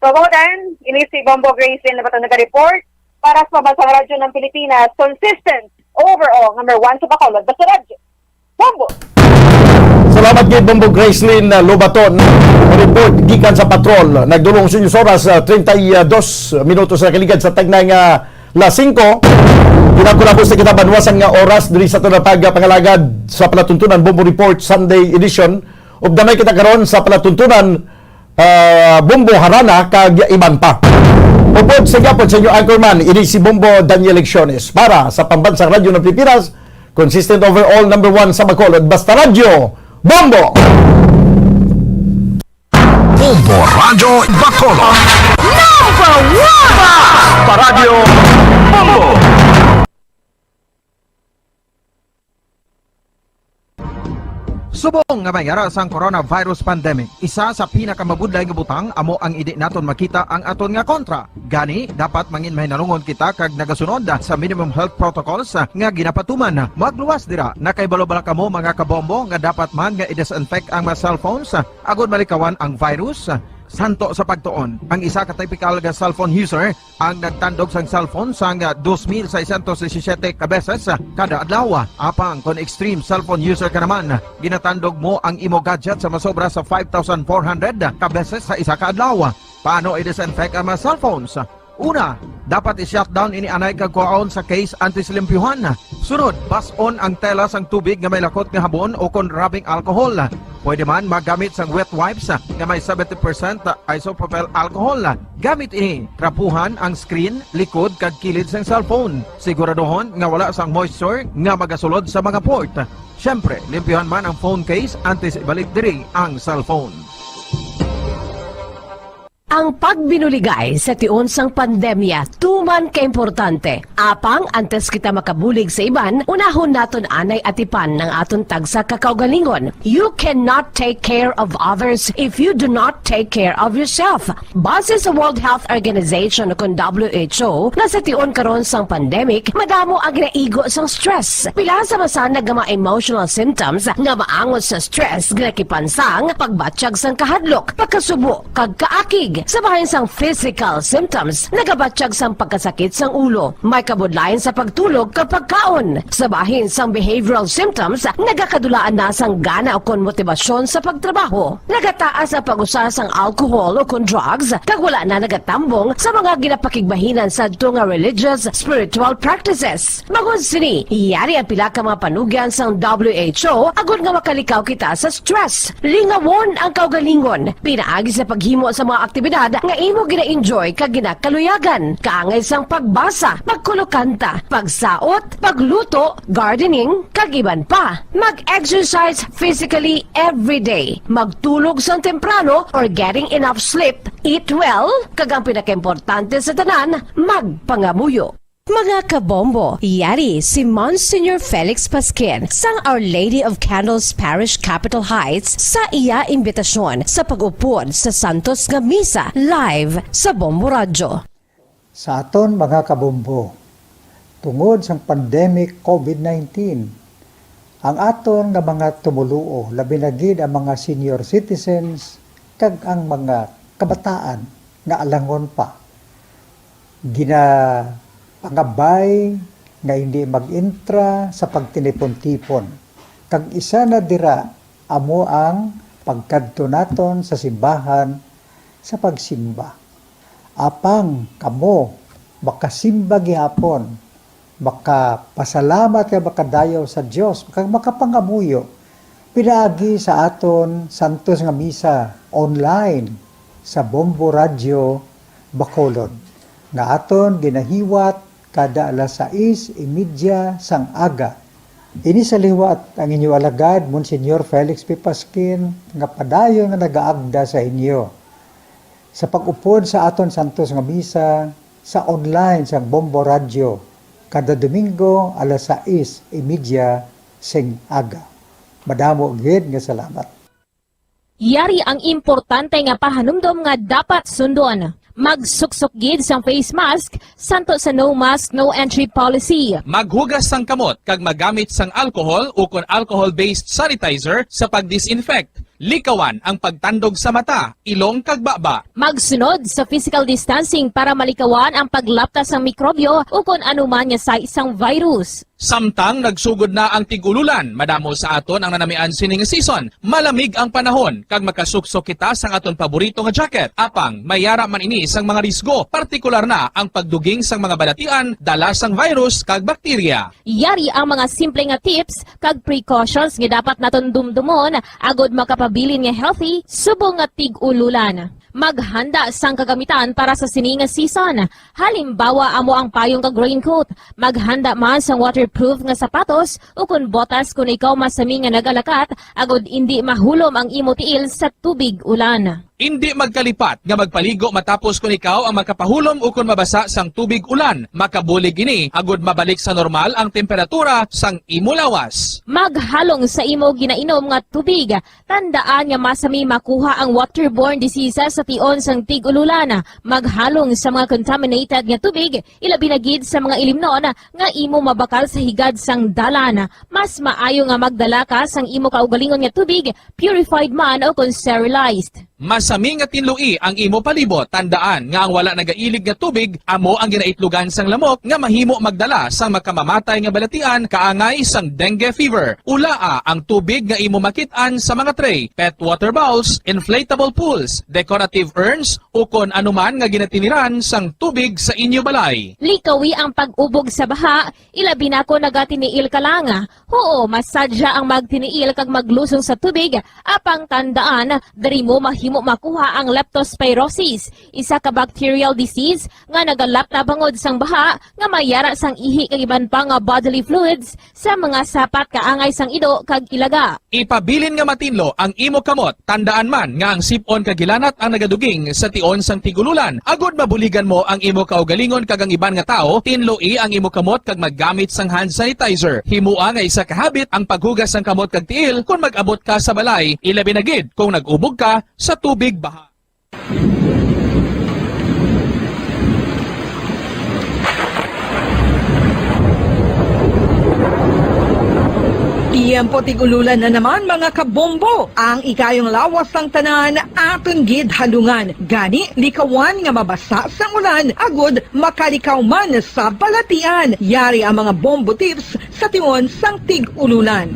So, Bombo Dan, ini si Bombo Grace Lynn Labaton naga-report para sa Pambansang Radyo ng Pilipinas, consistent, overall, number one sa Bacolod, Basta Radyo. Bombo! Salamat kay Bombo Gracelyn, uh, Lobaton. Report gikan sa patrol. Nagdulong sa inyong oras, uh, treinta y dos minutos na kaligad sa tagnay nga las singko. Pinakulabos na kita banwasan nga oras diri sa aton nga pagpangalagad sa palatuntunan Bombo Report Sunday Edition. Updanay kita karon sa palatuntunan, ah, Bombo Harana kag iban pa. Upod sa gyapon sa inyo anchorman, ini si Bombo Daniel Lecciones para sa Pambansang Radyo ng Pilipinas, consistent overall, number one sa Bacolod, Basta Radyo, Bombo! Bombo Radyo Bacolod. Number one! Basta Radyo, Bombo! Subong nga may ara sang coronavirus pandemic, isa sa pinakamabudlay nga butang amo ang indi naton makita ang aton nga kontra. Gani, dapat mangin mahinalungon kita kag nagasunod sa minimum health protocols nga ginapatuman. Magluwas dira, nakahibalo bala kamo, mga kabombo, nga dapat man nga i-disinfect ang mga cellphones agod malikawan ang virus? Santo sa pagtuon, ang isa ka typical nga cellphone user ang nagtandog sang cellphone sang dos mil seiscientos disisiete ka beses kada adlaw. Apang kon extreme cellphone user ka naman, ginatandog mo ang imo gadget sa masobra sa five thousand four hundred ka beses sa isa ka adlaw. Paano i-disinfect ang mga cellphones? Una, dapat i-shutdown ini anay kag kuhaon sa case antes limpyuhan. Sunod, bas-on ang tela sang tubig nga may lakot nga habon o kon rubbing alcohol. Pwede man magamit sang wet wipes nga may seventy percent isopropyl alcohol. Gamit ini, trapuhan ang screen, likod kag kilid sang cellphone. Siguraduhon nga wala sang moisture nga magasulod sa mga port. Siyempre, limpyuhan man ang phone case antes ibalik diri ang cellphone. Ang pagbinuligay sa tion sang pandemya tuman ka importante. Apang antes kita makabulig sa iban, unahon naton anay atipan ang aton tagsa ka kaugalingon. You cannot take care of others if you do not take care of yourself. Base sa World Health Organization o kon W H O, nga sa tion karon sang pandemic, madamo ang ginaigo sang stress. Pila sa masanag nga mga emotional symptoms nga maangot sa stress ginakipan sang pagbatyag sang kahadlok, pagkasubo, kag kaakig. Sa bahin sang physical symptoms, nagabatyag sang pagkasakit sang ulo, may kabudlayan sa pagtulog kag pagkaon. Sa bahin sang behavioral symptoms, nagakadulaan na sang gana ukon motibasyon sa pagtrabaho. Nagataas ang pag-usa sang alcohol ukon drugs, kag wala na nagatambong sa mga ginapakigbahinan sadto nga religious, spiritual practices. Bangod sini, yari ang pila ka mga panugyan sang W H O agod nga makalikaw kita sa stress. Lingawon ang kaugalingon pinaagi sa paghimo sa mga aktibidad nga imo gina-enjoy kag ginakaluyagan, kaangay sang pagbasa, pagkulokanta, pagsaot, pagluto, gardening, kag iban pa. Mag-exercise physically every day. Magtulog sang temprano or getting enough sleep. Eat well, kag ang pinakaimportante sa tanan, magpangamuyo. Mga kabombo, yari si Monsignor Felix Pasquin sang Our Lady of Candles Parish, Capitol Heights, sa iya imbitasyon sa pag-upod sa santos nga misa live sa Bombo Radyo. Sa aton mga kabombo, tungod sang pandemic COVID nineteen, ang aton nga mga tumoluo, labi na gid ang mga senior citizens kag ang mga kabataan nga alangon pa, ginapangabay nga hindi mag-entra sa pagtinipon-tipon. Kag isa na dira amo ang pagkadto naton sa simbahan sa pagsimba. Apang kamo makasimba gihapon, makapasalamat kag makadayaw sa Dios, kag makapangamuyo pinaagi sa aton santos nga misa online sa Bombo Radyo Bacolod, nga aton ginahiwat kada alas sais y media sang aga. Ini sa liwat ang inyo alagad, Monsignor Felix P. Pasquin, nga padayon nga nagaagda sa inyo sa pag-upod sa aton santos nga misa sa online sang Bombo Radyo kada Domingo alas sais y media sing aga. Madamo gid nga salamat. Yari ang importante nga pahanumdom nga dapat sundon. Magsuksok gid sang face mask, santo sa no mask, no entry policy. Maghugas sang kamot kag magamit sang alcohol ukon alcohol-based sanitizer sa pag-disinfect. Likawan ang pagtandog sa mata, ilong kag baba. Magsunod sa physical distancing para malikawan ang paglapta sang mikrobyo ukon anuman nga sais sang virus. Samtang nagsugod na ang tig-ululan, madamo sa aton ang nanamian sini nga season. Malamig ang panahon, kag makasuksok kita sang aton paborito nga jacket. Apang, may yara man ini sang mga risgo, partikular na ang pagduging sang mga balatian, dala sang virus kag bakterya. Yari ang mga simple nga tips kag precautions nga dapat naton dumdumon agod makapabilin nga healthy subong nga tig-ululan. Maghanda sang kagamitan para sa sini nga season. Halimbawa, amo ang payong kag raincoat. Maghanda man sang waterproof nga sapatos ukon botas kon ikaw masami nga nagalakat agod indi mahulom ang imo tiil sa tubig ulan. Indi magkalipat nga magpaligo matapos kon ikaw ang makapahulom ukon mabasa sang tubig ulan. Makabulig ini agod mabalik sa normal ang temperatura sang imo lawas. Maghalong sa imo ginainom nga tubig. Tandaan nga masami makuha ang waterborne diseases sa tion sang tig-ululan. Maghalong sa mga contaminated nga tubig, ilabi na gid sa mga ilimnon nga imo mabakal sa higad sang dalan. Mas maayo nga magdala ka sang imo kaugalingon nga tubig, purified man o kon sterilized. Masami nga tinloi ang imo palibot. Tandaan nga ang wala nagailig nga tubig amo ang ginaitlogan sang lamok nga mahimo magdala sang makamamatay nga balatian kaangay sang dengue fever. Ulaa ang tubig nga imo makit-an sa mga tray, pet water bowls, inflatable pools, decorative urns, ukon anuman nga ginatiniran sang tubig sa inyo balay. Likawi ang pag-ubog sa baha, ilabi na kon nagatiniil ka lang. Huo, masadya ang magtiniil kag maglusong sa tubig, apang tandaan, diri mo mahimo makuha ang leptospirosis, isa ka bacterial disease nga nagalapta bangod sang baha nga may yara sang ihi kag iban pa nga bodily fluids sa mga sapat kaangay sang ido kag ilaga. Ipabilin nga matinlo ang imo kamot. Tandaan man nga ang sip-on kag hilanat ang nagaduging sa tion sang tig-ululan. Agod mabuligan mo ang imo kaugalingon kag ang iban nga tawo, tinloi ang imo kamot kag maggamit sang hand sanitizer. Himoa nga isa ka habit ang paghugas sang kamot kag tiil kon mag-abot ka sa balay, ilabi na gid kon nag-ubog ka sa tubig baha. Tiyempo tig-ululan na naman, mga kabombo. Ang ikayong lawas sang tanan aton gid halungan. Gani, likawan nga mabasa sang ulan agud makalikaw man sa balatian. Yari ang mga bombo tips sa tion sang tig-ululan.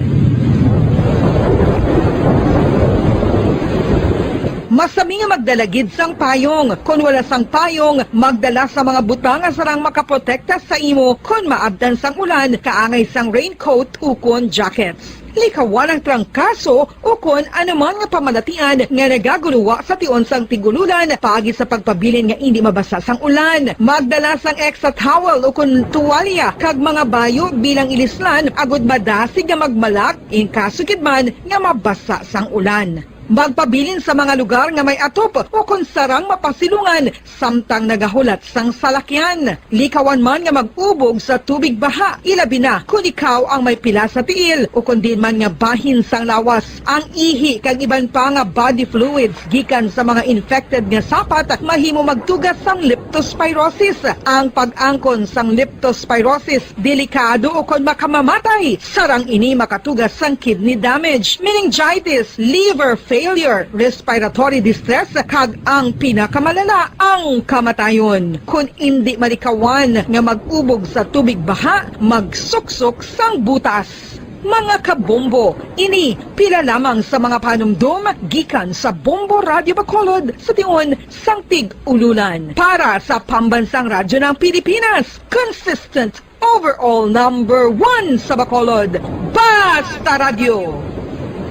Masami nga magdala gid sang payong. Kon wala sang payong, magdala sa mga butang nga sarang makaprotekta sa imo kon maabtan sang ulan, kaangay sang raincoat ukon jackets. Likawan ang trangkaso ukon anuman nga pamalatian nga nagaguluwa sa tion sang tig-ululan paagi sa pagpabilin nga indi mabasa sang ulan. Magdala sang extra towel ukon tuwalya kag mga bayo bilang ilislan agud madasig nga magmalak in kaso gid man nga mabasa sang ulan. Magpabilin sa mga lugar nga may atop ukon sarang mapasilungan samtang nagahulat sang salakyan. Likawan man nga mag-ubog sa tubig baha, ilabi na kon ikaw ang may pila sa tiil ukon diin man nga bahin sang lawas. Ang ihi kag iban pa nga body fluids gikan sa mga infected nga sapat mahimo magtuga sang leptospirosis. Ang pag-angkon sang leptospirosis delikado ukon makamamatay. Sarang ini makatuga sang kidney damage, meningitis, liver failure, respiratory distress, kag ang pinakamalala, ang kamatayon. Kon indi malikawan nga mag-ubog sa tubig baha, magsuksok sang butas. Mga kabombo, ini pila lamang sa mga panumdom gikan sa Bombo Radyo Bacolod sa tion sang tig-ululan. Para sa Pambansang Radyo ng Pilipinas, consistent overall number one sa Bacolod, Basta Radyo,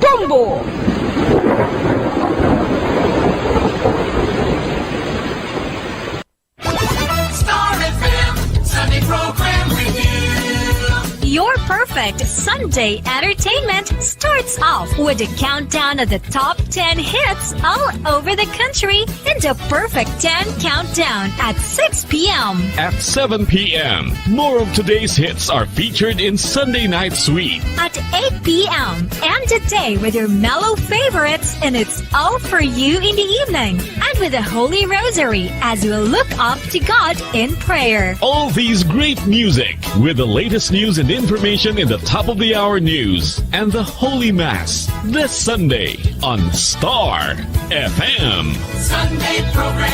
Bombo! Star F M Sunday Program Review. Your perfect Sunday entertainment starts off with a countdown of the top ten hits all over the country in the Perfect ten Countdown at six p.m. At seven p.m., more of today's hits are featured in Sunday Night Sweet. At eight p.m., end the day with your mellow favorites, and it's all for you in the evening. And with the Holy Rosary as we look up to God in prayer. All these great music with the latest news and information in the top of the hour news and the Holy Mass this Sunday on Star F M. Sunday program.